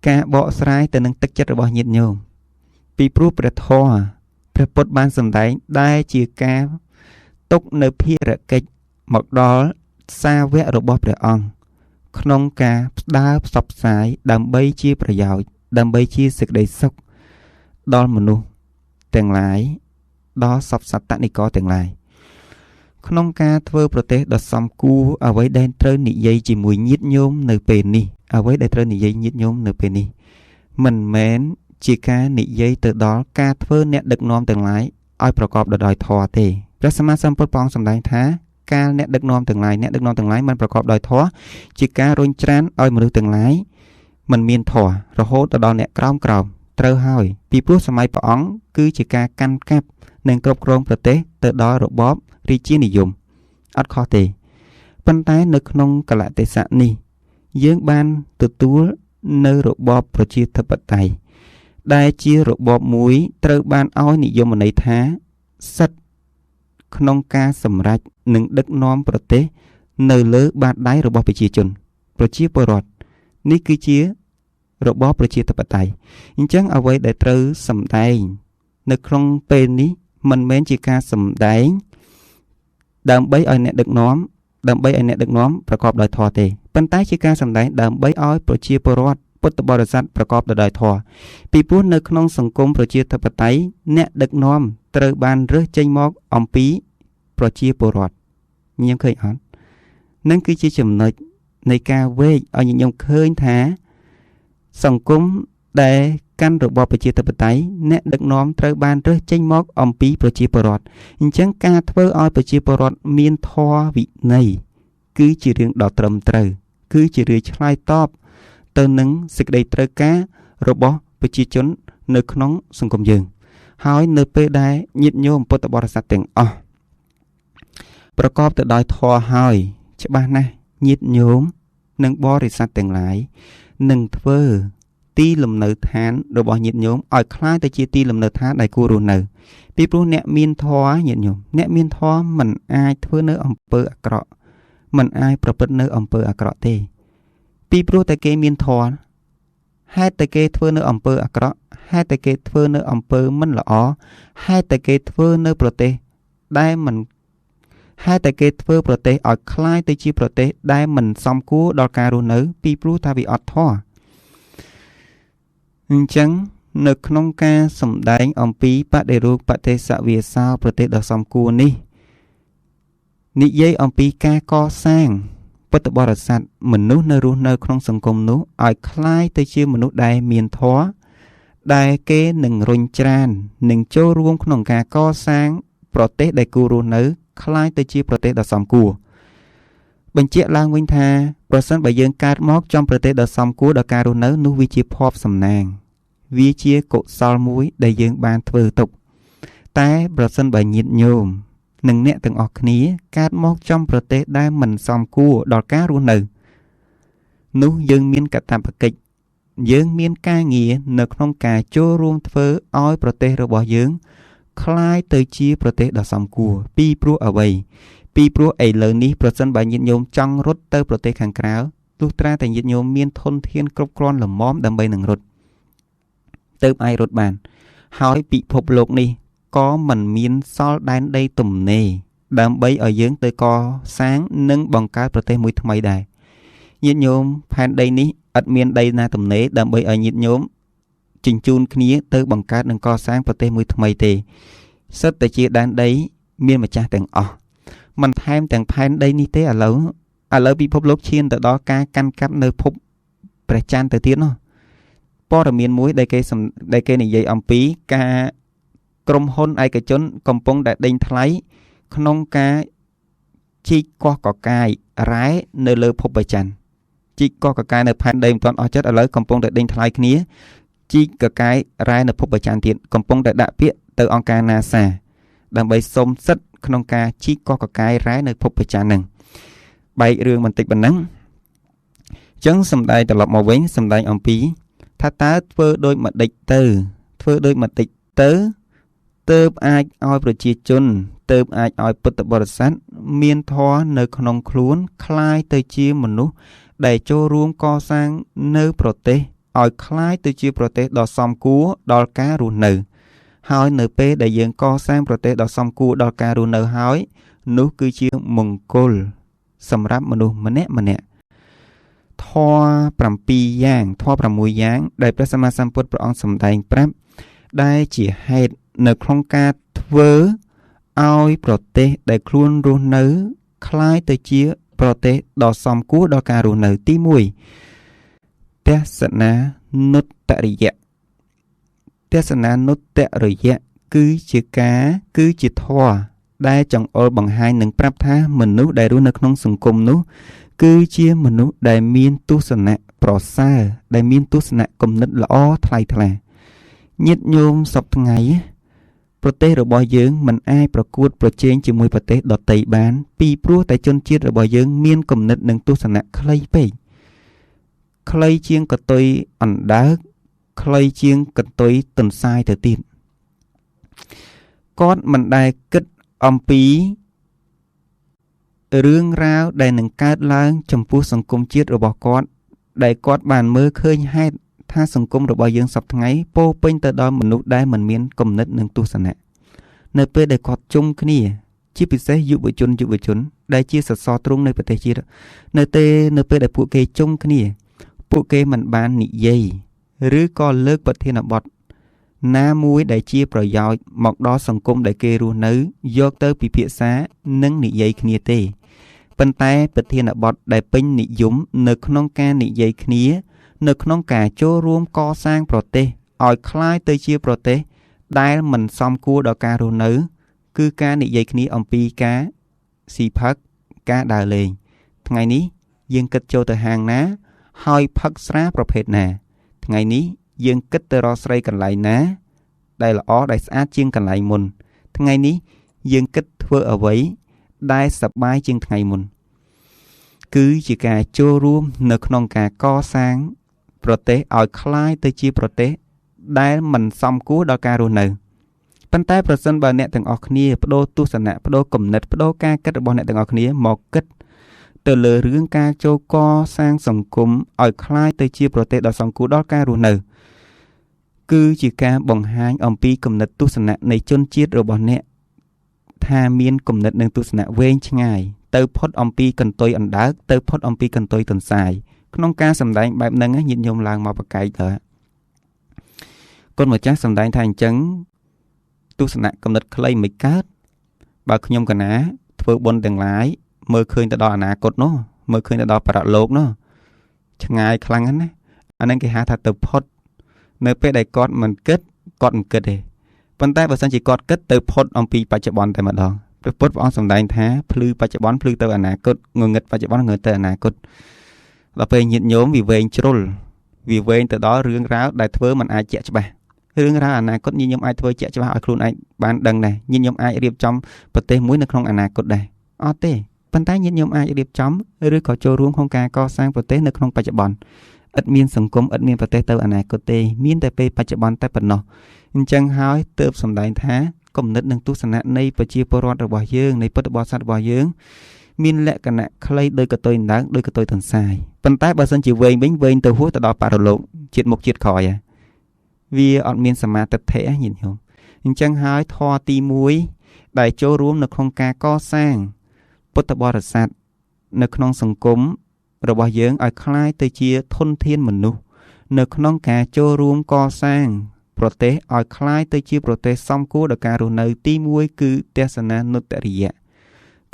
ការបកស្រាយទៅនឹងទឹកចិត្តរបស់ញាតិញោមពីព្រោះព្រះធម៌ព្រះពុទ្ធបានសម្ដែងដែលជាការទុកនៅភារកិច្ចមកដល់សាវករបស់ព្រះអង្គក្នុងការផ្ដើផ្សព្វផ្សាយដើម្បីជាប្រយោជន៍ដើម្បីជាសេចក្តីសុខដល់មនុស្សទាំងឡាយដល់សព្វសត្វនិករទាំងឡាយក្នុងការធ្វើប្រទេសដ៏សមគួរអ្វីដែលត្រូវនិយាយជាមួយញាតិញោមនៅពេលនេះអ្វីដែលត្រូវនិយាយញាតិញោមនៅពេលនេះមិនមែនជាការនិយាយទៅដល់ការធ្វើអ្នកដឹកនាំទាំងឡាយឲ្យប្រកបដោយធម៌ទេព្រះសម្មាសម្ពុទ្ធព្រះអង្គសម្ដែងថាកាលអ្នកដឹកនាំទាំងឡាយអ្នកដឹកនាំទាំងឡាយមិនប្រកបដោយធម៌ជាការរុញច្រានឲ្យមនុស្សទាំងឡាយមិនមានធម៌រហូតទៅដល់អ្នកក្រោមត្រូវហើយពីព្រោះសម័យព្រះអង្គគឺជាការកាន់កាប់និងគ្រប់គ្រងប្រទេសទៅដល់របបរាជានិយមអត់ខុសទេប៉ុន្តែនៅក្នុងកលៈទេសៈនេះយើងបានទទួលនៅរបបប្រជាធិបតេយ្យដែលជារបបមួយត្រូវបានឲ្យនិយមន័យថាសិទ្ធិក្នុងការសម្រេចនិងដឹកនាំប្រទេសនៅលើបាតដៃរបស់ប្រជាជនប្រជាពលរដ្ឋនេះគឺជារបបប្រជាធិបតេយ្យអញ្ចឹងអ្វីដែលត្រូវសម្ដែងនៅក្នុងពេលនេះមិនមែនជាការសម្ដែងដើម្បីឲ្យអ្នកដឹកនាំប្រកបដោយធម៌ទេប៉ុន្តែជាការសម្ដែងដើម្បីឲ្យប្រជាពលរដ្ឋពុទ្ធបរិស័ទប្រកបដោយធម៌ពីព្រោះនៅក្នុងសង្គមប្រជាធិបតេយ្យអ្នកដឹកនាំត្រូវបានរើសចេញមកអំពីប្រជាពលរដ្ឋញៀមឃើញអត់នឹងគឺជាចំណុចនៃការវែកឲ្យញញឹមឃើញថាសង្គមដែលកាន់របបប្រជាធិបតេយ្យអ្នកដឹកនាំត្រូវបានរើសចេញមកអំពីប្រជាពលរដ្ឋអញ្ចឹងការធ្វើឲ្យប្រជាពលរដ្ឋមានធម៌វិន័យគឺជារឿងដ៏ត្រឹមត្រូវគឺជារឿងឆ្លើយតបទៅនឹងសេចក្តីត្រូវការរបស់ប្រជាជននៅក្នុងសង្គមយើងហើយនៅពេលដែលញាតិញោមពុទ្ធបរិស័ទទាំងអស់ប្រកបទៅដោយធម៌ហើយច្បាស់ណាស់ញាតិញោមនិងបរិស័ទទាំងឡាយនឹងធ្វើទីលំនៅឋានរបស់ញាតិញោមឲ្យក្លាយទៅជាទីលំនៅឋានដែលគួររស់នៅពីព្រោះអ្នកមានធម៌ញាតិញោមអ្នកមានធម៌មិនអាចធ្វើនៅអំពើអាក្រក់មិនអាចប្រព្រឹត្តនៅអំពើអាក្រក់ទេពីព្រោះតែគេមានធម៌ហេតុតែគេធ្វើនៅអំពើអាក្រក់ហេតុតែគេធ្វើនៅអំពើមិនល្អហេតុតែគេធ្វើនៅប្រទេសដែលមិនហេតុតែគេធ្វើប្រទេសឲ្យក្លាយទៅជាប្រទេសដែលមិនសមគួរដល់ការរស់នៅពីព្រោះថាវាអត់ធម៌អញ្ចឹងនៅក្នុងការសម្ដែងអំពីបដិរូបបទេសវាសោប្រទេសដ៏សមគួរនេះនិយាយអំពីការកសាងពុទ្ធបរិស័ទមនុស្សនៅរស់នៅក្នុងសង្គមនោះឲ្យក្លាយទៅជាមនុស្សដែលមានធម៌ដែលគេនឹងរុញច្រាននឹងចូលរួមក្នុងការកសាងប្រទេសដែលគួររស់នៅក្លាយទៅជាប្រទេសដ៏សមគួរបញ្ជាក់ឡើងវិញថាប្រសិនបើយើងកើតមកចំប្រទេសដ៏សមគួរដល់ការរស់នៅនោះវាជាភ័ព្វសំណាងវាជាកុសលមួយដែលយើងបានធ្វើទុកតែប្រសិនបើញាតិញោមនិងអ្នកទាំងអស់គ្នាកើតមកចំប្រទេសដែលមិនសមគួរដល់ការរស់នៅនោះយើងមានកាតព្វកិច្ចយើងមានការងារនៅក្នុងការចូលរួមធ្វើឲ្យប្រទេសរបស់យើងក្លាយទៅជាប្រទេសដ៏សមគួរពីព្រោះអ្វីពីព្រោះឥឡូវនេះប្រសិនបើញាតិញោមចង់រត់ទៅប្រទេសខាងក្រៅលុះត្រាតែញាតិញោមមានធនធានគ្រប់គ្រាន់ល្មមដើម្បីនឹងរត់ទៅអាចរត់បានហើយពិភពលោកនេះក៏មិនមានសល់ដែនដីទំនេរដើម្បីឲ្យយើងទៅកសាងនិងបង្កើតប្រទេសមួយថ្មីដែរញាតិញោមផែនដីនេះឥតមានដីណាទំនេរដើម្បីឲ្យញាតិញោមជញ្ជូនគ្នាទៅបង្កើតនិងកសាងប្រទេសមួយថ្មីទេសិតតែជាដែនដីមានម្ចាស់ទាំងអស់មិនថែមទាំងផែនដីនេះទេឥឡូវពិភពលោកឈានទៅដល់ការកាន់កាប់នៅភពព្រះច័ន្ទទៅទៀតនោះព័ត៌មានមួយដែលគេនិយាយអំពីការក្រុមហ៊ុនឯកជនកំពុងតែដេញថ្លៃក្នុងការ ជីកកោះកកាយរ៉ែនៅលើភពព្រះច័ន្ទជីកកោះកកាយនៅផែនដីមិនទាន់អស់ចិត្តឥឡូវកំពុងតែដេញថ្លៃគ្នាជីកកកាយរ៉ែនៅភពព្រះច័ន្ទទៀតកំពុងតែដាក់ពាក្យទៅអង្គការ NASA ដើម្បីសុំសិទ្ធិក្នុងការជីកកោះកកាយរ៉ែនៅភពព្រះច័ន្ទហ្នឹងបែករឿងបន្តិចប៉ុណ្ណឹងអញ្ចឹងសំដែងត្រឡប់មកវិញសំដែងអំពីថាតើធ្វើដោយម្ដេចទៅធ្វើដោយម្ដេចទៅទើបអាចឲ្យប្រជាជនទើបអាចឲ្យពុទ្ធបរិស័ទមានធម៌នៅក្នុងខ្លួនคล้ายទៅជាមនុស្សដែលចូលរួមកសាងនៅប្រទេសឲ្យคล้ายទៅជាប្រទេសដ៏សមគួរដល់ការរស់នៅហើយនៅពេលដែលយើងកសាងប្រទេសដ៏សមគួរដល់ការរស់នៅហើយនោះគឺជាមង្គលសម្រាប់មនុស្សម្នាក់ម្នាក់ធម៌7យ៉ាងធម៌6យ៉ាងដែលព្រះសម្មាសម្ពុទ្ធព្រះអង្គសម្ដែងប្រាប់ដែលជាហេតុនៅក្នុងការធ្វើឲ្យប្រទេសដែលខ្លួនរស់នៅคล้ายទៅជាប្រទេសដ៏សមគួរដល់ការរស់នៅទី1ទស្សនានុត្តរិយៈទស្សនានុត្តរិយៈគឺជាការគឺជាធម៌ដែលចង្អុលបង្ហាញនិងប្រាប់ថាមនុស្សដែលរស់នៅក្នុងសង្គមនោះគឺជាមនុស្សដែលមានទស្សនៈប្រសើរដែលមានទស្សនៈគំនិតល្អថ្លៃថ្លាញាតិញោមសព្វថ្ងៃប្រទេសរបស់យើងមិនអាចប្រកួតប្រជែងជាមួយប្រទេសដទៃបានពីព្រោះតែជនជាតិរបស់យើងមានគំនិតនិងទស្សនៈខ្លីពេកខ្លីជាងកតុយអណ្ដើកខ្លីជាងកតុយទន្សាយទៅទៀតគាត់មិនដែលគិតអំពីរឿងរ៉ាវដែលនឹងកើតឡើងចំពោះសង្គមជាតិរបស់គាត់ដែលគាត់បានមើលឃើញហេតុថាសង្គមរបស់យើងសព្វថ្ងៃពោពេញទៅដោយមនុស្សដែលមិនមានគំនិតនិងទស្សនៈនៅពេលដែលគាត់ជុំគ្នាជាពិសេសយុវជនយុវជនដែលជាសសរទ្រូងនៃប្រទេសជាតិនៅពេលដែលពួកគេជុំគ្នាពួកគេមិនបាននិយាយឬក៏លើកប្រធានបទណាមួយដែលជាប្រយោជន៍មកដល់សង្គមដែលគេរស់នៅយកទៅពិភាក្សានិងនិយាយគ្នាទេប៉ុន្តែប្រធានបទដែលពេញនិយមនៅក្នុងការនិយាយគ្នានៅក្នុងការចូលរួមកសាងប្រទេសឲ្យคล้ายទៅជាប្រទេសដែលមិនសមគួរដល់ការរស់នៅគឺការនិយាយគ្នាអំពីការស៊ីផឹកការដើរលេងថ្ងៃនេះយើងគិតចូលទៅហាងណាហើយផឹកស្រាប្រភេទណាថ្ងៃនេះយើងគិតទៅរកស្រីកន្លែងណាដែលល្អដែលស្អាតជាងកន្លែងមុនថ្ងៃនេះយើងគិតធ្វើអ្វីដែលសប្បាយជាងថ្ងៃមុនគឺជាការចូលរួមនៅក្នុងការកសាងប្រទេសឲ្យคล้ายទៅជាប្រទេសដែលមិនសមគួរដល់ការរស់នៅប៉ុន្តែប្រសិនបើអ្នកទាំងអស់គ្នាបដូរទស្សនៈបដូរគំនិតបដូរការគិតរបស់អ្នកទាំងអស់គ្នាមកគិតទៅលើរឿងការចូលកសាងសង្គមឲ្យคล้ายទៅជាប្រទេសដ៏សមគួរដល់ការរស់នៅគឺជាការបង្ហាញអំពីគំនិតទស្សនៈនៃជនជាតិរបស់អ្នកថាមានគំនិតនិងទស្សនៈវែងឆ្ងាយទៅផុតអំពីកន្ទុយអណ្ដើកទៅផុតអំពីកន្ទុយទន្សាយក្នុងការសម្ដែងបែបហ្នឹងញាតិញោមឡើងមកប្រកែកទៅគុណម្ចាស់សម្ដែងថាអញ្ចឹងទស្សនៈគំនិតខ្លីមិនកើតបើខ្ញុំកណាធ្វើបុណ្យទាំងឡាយមើលឃើញទៅដល់អនាគតនោះមើលឃើញទៅដល់បរលោកនោះឆ្ងាយខ្លាំងណាស់អាហ្នឹងគេហៅថាទៅផុតនៅពេលដែលគាត់មិនគិតគាត់មិនគិតទេប៉ុន្តែបើសិនជាគាត់គិតទៅផុតអំពីបច្ចុប្បន្នតែម្ដងព្រះពុទ្ធព្រះអង្គសម្ដែងថាភ្លឺបច្ចុប្បន្នភ្លឺទៅអនាគតងងឹតបច្ចុប្បន្នងងឹតទៅអនាគតដល់ពេលញាតិញោមវាវែងជ្រុលវាវែងទៅដល់រឿងរ៉ាវដែលធ្វើមិនអាចជាក់ច្បាស់រឿងរ៉ាវអនាគតញាតិញោមអាចធ្វើជាក់ច្បាស់ឲ្យខ្លួនឯងបានដឹងដែរញាតិញោមអាចរៀបចំប្រទេសមួយនៅក្នុងអនាគតដែរអត់ទេប៉ុន្តែញាតិញោមអាចរៀបចំឬក៏ចូលរួមក្នុងការកសាងប្រទេសនៅក្នុងបច្ចុប្បន្នឥតមានសង្គមឥតមានប្រទេសទៅអនាគតទេមានតែពេលបច្ចុប្បន្នតែប៉ុណ្ណោះអញ្ចឹងហើយទើបសម្ដែងថាគំនិតនិងទស្សនៈនៃប្រជាពលរដ្ឋរបស់យើងនៃពុទ្ធបរិស័ទរបស់យើងមានលក្ខណៈខ្លីដោយកតុយអណ្ដើកដោយកតុយទន្សាយប៉ុន្តែបើសិនជាវែងវិញវែងទៅហួសទៅដល់បរលោកជាតិមុខជាតិក្រោយវាអត់មានសមាទិដ្ឋិញាតិញោមអញ្ចឹងហើយធម៌ទី1ដែលចូលរួមនៅក្នុងការកសាងពុទ្ធបរិស័ទនៅក្នុងសង្គមរបស់យើងឲ្យคล้ายទៅជាធនធានមនុស្សនៅក្នុងការចូលរួមកសាងប្រទេសឲ្យคล้ายទៅជាប្រទេសសមគួរដល់ការរស់នៅទី1គឺទស្សនានុត្តរិយៈ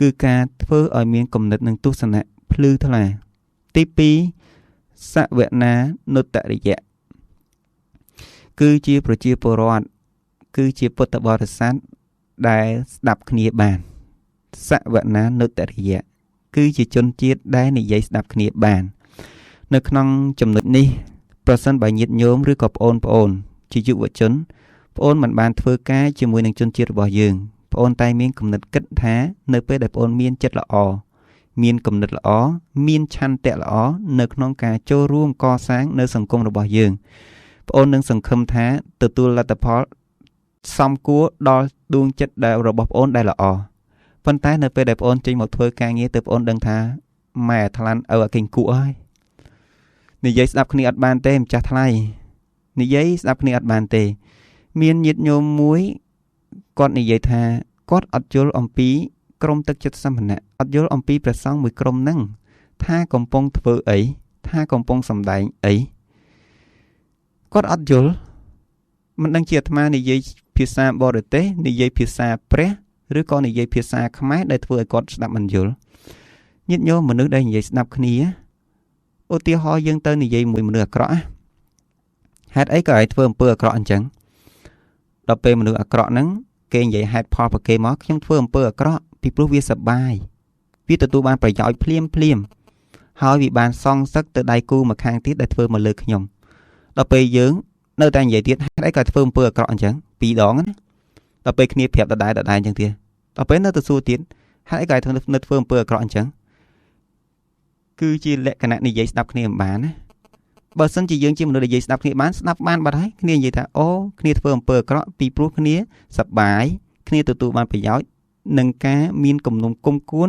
គឺការធ្វើឲ្យមានគំនិតនិងទស្សនៈភ្លឺថ្លាទី2សវនានុត្តរិយៈគឺជាប្រជាពលរដ្ឋគឺជាពុទ្ធបរិស័ទដែលស្ដាប់គ្នាបាន សវនានុត្តរិយៈគឺជាជនជាតិដែលនិយាយស្ដាប់គ្នាបាននៅក្នុងចំណុចនេះប្រសិនបើញាតិញោមឬក៏ប្អូនប្អូនជាយុវជនប្អូនមិនបានធ្វើការជាមួយនឹងជនជាតិរបស់យើងប្អូនតែមានគំនិតគិតថានៅពេលដែលប្អូនមានចិត្តល្អមានគំនិតល្អមានឆន្ទៈល្អនៅក្នុងការចូលរួមកសាងនៅសង្គមរបស់យើងប្អូននឹងសង្ឃឹមថាទទួលលទ្ធផលសមគួរដល់ដួងចិត្តដែលរបស់ប្អូនដែលល្អប៉ុន្តែនៅពេលដែលប្អូនចេញមកធ្វើការងារទៅប្អូនដឹងថាម៉ែអាថ្លាន់ឪអាគេងគក់ហើយនិយាយស្ដាប់គ្នាអត់បានទេម្ចាស់ថ្លៃនិយាយស្ដាប់គ្នាអត់បានទេមានញាតិញោមមួយគាត់និយាយថាគាត់អត់យល់អំពីក្រុមទឹកចិត្តសមណៈអត់យល់អំពីព្រះសង្ឃមួយក្រុមហ្នឹងថាកំពុងធ្វើអីថាកំពុងសម្ដែងអីគាត់អត់យល់មិនដឹងជាអាត្មានិយាយភាសាបរទេសនិយាយភាសាព្រះឬក៏និយាយភាសាខ្មែរដែលធ្វើឲ្យគាត់ស្ដាប់មិនយល់ញាតិញោមមនុស្សដែលនិយាយស្ដាប់គ្នាឧទាហរណ៍យើងទៅនិយាយមួយមនុស្សអាក្រក់ហេតុអីក៏ឲ្យធ្វើអំពើអាក្រក់អញ្ចឹងដល់ពេលមនុស្សអាក្រក់ហ្នឹងគេនិយាយហេតុផលប្រគេមកខ្ញុំធ្វើអំពើអាក្រក់ពីព្រោះវាសប្បាយវាទទួលបានប្រយោជន៍ភ្លាមភ្លាមហើយវាបានសងសឹកទៅដៃគូមកខាងទៀតដែលធ្វើមកលើខ្ញុំដល់ពេលយើងនៅតែនិយាយទៀតហេតុអីក៏ធ្វើអំពើអាក្រក់អញ្ចឹងពីរដងណាដល់ពេលគ្នាប្រាប់ដដែលដដែលអញ្ចឹងទៀតដល់ពេលនៅទៅសួរទៀតហេតុអីក៏ឲ្យនៅធ្វើអំពើអាក្រក់អញ្ចឹងគឺជាលក្ខណៈនិយាយស្ដាប់គ្នាមិនបានណាបើសិនជាយើងជាមនុស្សនិយាយស្ដាប់គ្នាបានស្ដាប់បានបាត់ហើយគ្នានិយាយថាអូគ្នាធ្វើអំពើអាក្រក់ពីព្រោះគ្នាសប្បាយគ្នាទទួលបានប្រយោជន៍នឹងការមានគំនុំគុំគួន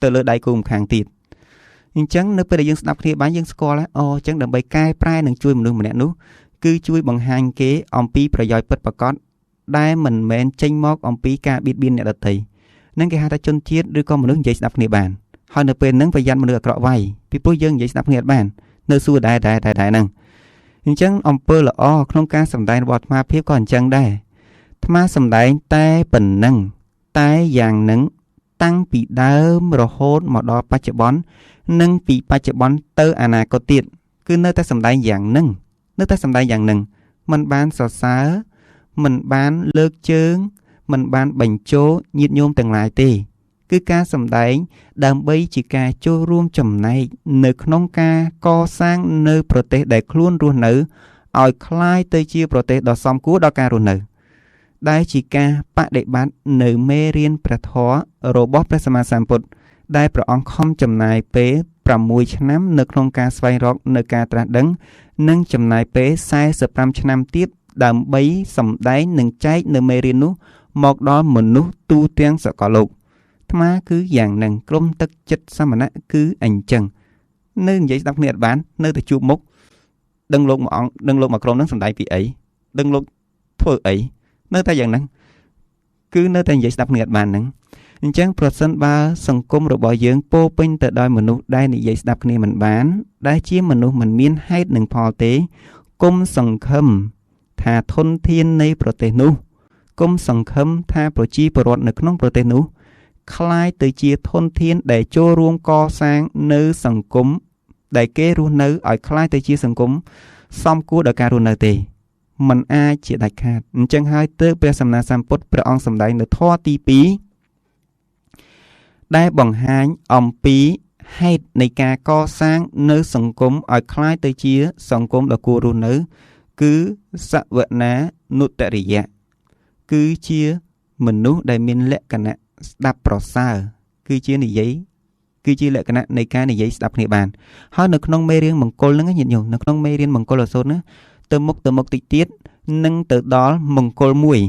ទៅលើដៃគូម្ខាងទៀតអញ្ចឹងនៅពេលដែលយើងស្ដាប់គ្នាបានយើងស្គាល់ហើយអូអញ្ចឹងដើម្បីកែប្រែនិងជួយមនុស្សម្នាក់នោះគឺជួយបង្ហាញគេអំពីប្រយោជន៍ពិតប្រាកដដែលមិនមែនចេញមកអំពីការបៀតបៀនអ្នកដទៃនឹងគេហៅថាជនជាតិឬក៏មនុស្សនិយាយស្ដាប់គ្នាបានហើយនៅពេលហ្នឹងប្រយ័ត្នមនុស្សអាក្រក់វាយពីព្រោះយើងនិយាយស្ដាប់គ្នាអត់បាននៅសួរដែរដែរដែរហ្នឹងអញ្ចឹងអំពើល្អក្នុងការសម្ដែងរបស់អាត្មាភាពក៏អញ្ចឹងដែរអាត្មាសម្ដែងតែប៉ុណ្ណឹងតែយ៉ាងហ្នឹងតាំងពីដើមរហូតមកដល់បច្ចុប្បន្ននិងពីបច្ចុប្បន្នទៅអនាគតទៀតគឺនៅតែសម្ដែងយ៉ាងហ្នឹងនៅតែសម្ដែងយ៉ាងហ្នឹងមិនបានសរសើរមិនបានលើកជើងមិនបានបញ្ជោញាតិញោមទាំងឡាយទេគឺការសម្ដែងដើម្បីជាការចូលរួមចំណែកនៅក្នុងការកសាងនៅប្រទេសដែលខ្លួនរស់នៅឲ្យក្លាយទៅជាប្រទេសដ៏សមគួរដល់ការរស់នៅដែលជាការបដិបត្តិនៅមេរៀនព្រះធម៌របស់ព្រះសម្មាសម្ពុទ្ធដែលព្រះអង្គខំចំណាយពេល6ឆ្នាំនៅក្នុងការស្វែងរកនៅការត្រាស់ដឹងនិងចំណាយពេល45ឆ្នាំទៀតដើម្បីសម្ដែងនិងចែកនៅមេរៀននោះមកដល់មនុស្សទូទាំងសកលលោកអាត្មាគឺយ៉ាងហ្នឹងក្រុមទឹកចិត្តសមណៈគឺអញ្ចឹងនៅនិយាយស្ដាប់គ្នាអត់បាននៅតែជួបមុខដឹងលោកមួយអង្គដឹងលោកមួយក្រុមហ្នឹងសម្ដែងពីអីដឹងលោកធ្វើអីនៅតែយ៉ាងហ្នឹងគឺនៅតែនិយាយស្ដាប់គ្នាអត់បានហ្នឹងអញ្ចឹងប្រសិនបើសង្គមរបស់យើងពោពេញទៅដោយមនុស្សដែលនិយាយស្ដាប់គ្នាមិនបានដែលជាមនុស្សមិនមានហេតុនិងផលទេគុំសង្ឃឹមថាធនធាននៃប្រទេសនោះគុំសង្ឃឹមថាប្រជាពលរដ្ឋនៅក្នុងប្រទេសនោះក្លាយទៅជាធនធានដែលចូលរួមកសាងនៅសង្គមដែលគេរស់នៅឲ្យក្លាយទៅជាសង្គមសមគួរដល់ការរស់នៅទេมันអាចជាដាច់ខាតអញ្ចឹងហើយទើបព្រះសម្មាសម្ពុទ្ធព្រះអង្គសម្ដែងនៅធម៌ទី2ដែលបង្ហាញអំពីហេតុនៃការកសាងនៅសង្គមឲ្យក្លាយទៅជាសង្គមដ៏គួររស់នៅគឺសវនានុត្តរិយៈគឺជាមនុស្សដែលមានលក្ខណៈស្ដាប់ប្រសើរគឺជានិយាយគឺជាលក្ខណៈនៃការនិយាយស្ដាប់គ្នាបានហើយនៅក្នុងមេរៀនមង្គលហ្នឹងញាតិញោមនៅក្នុងមេរៀនមង្គលអសូរណាទៅមុខតិចទៀតនឹងទៅដល់មង្គលមួយ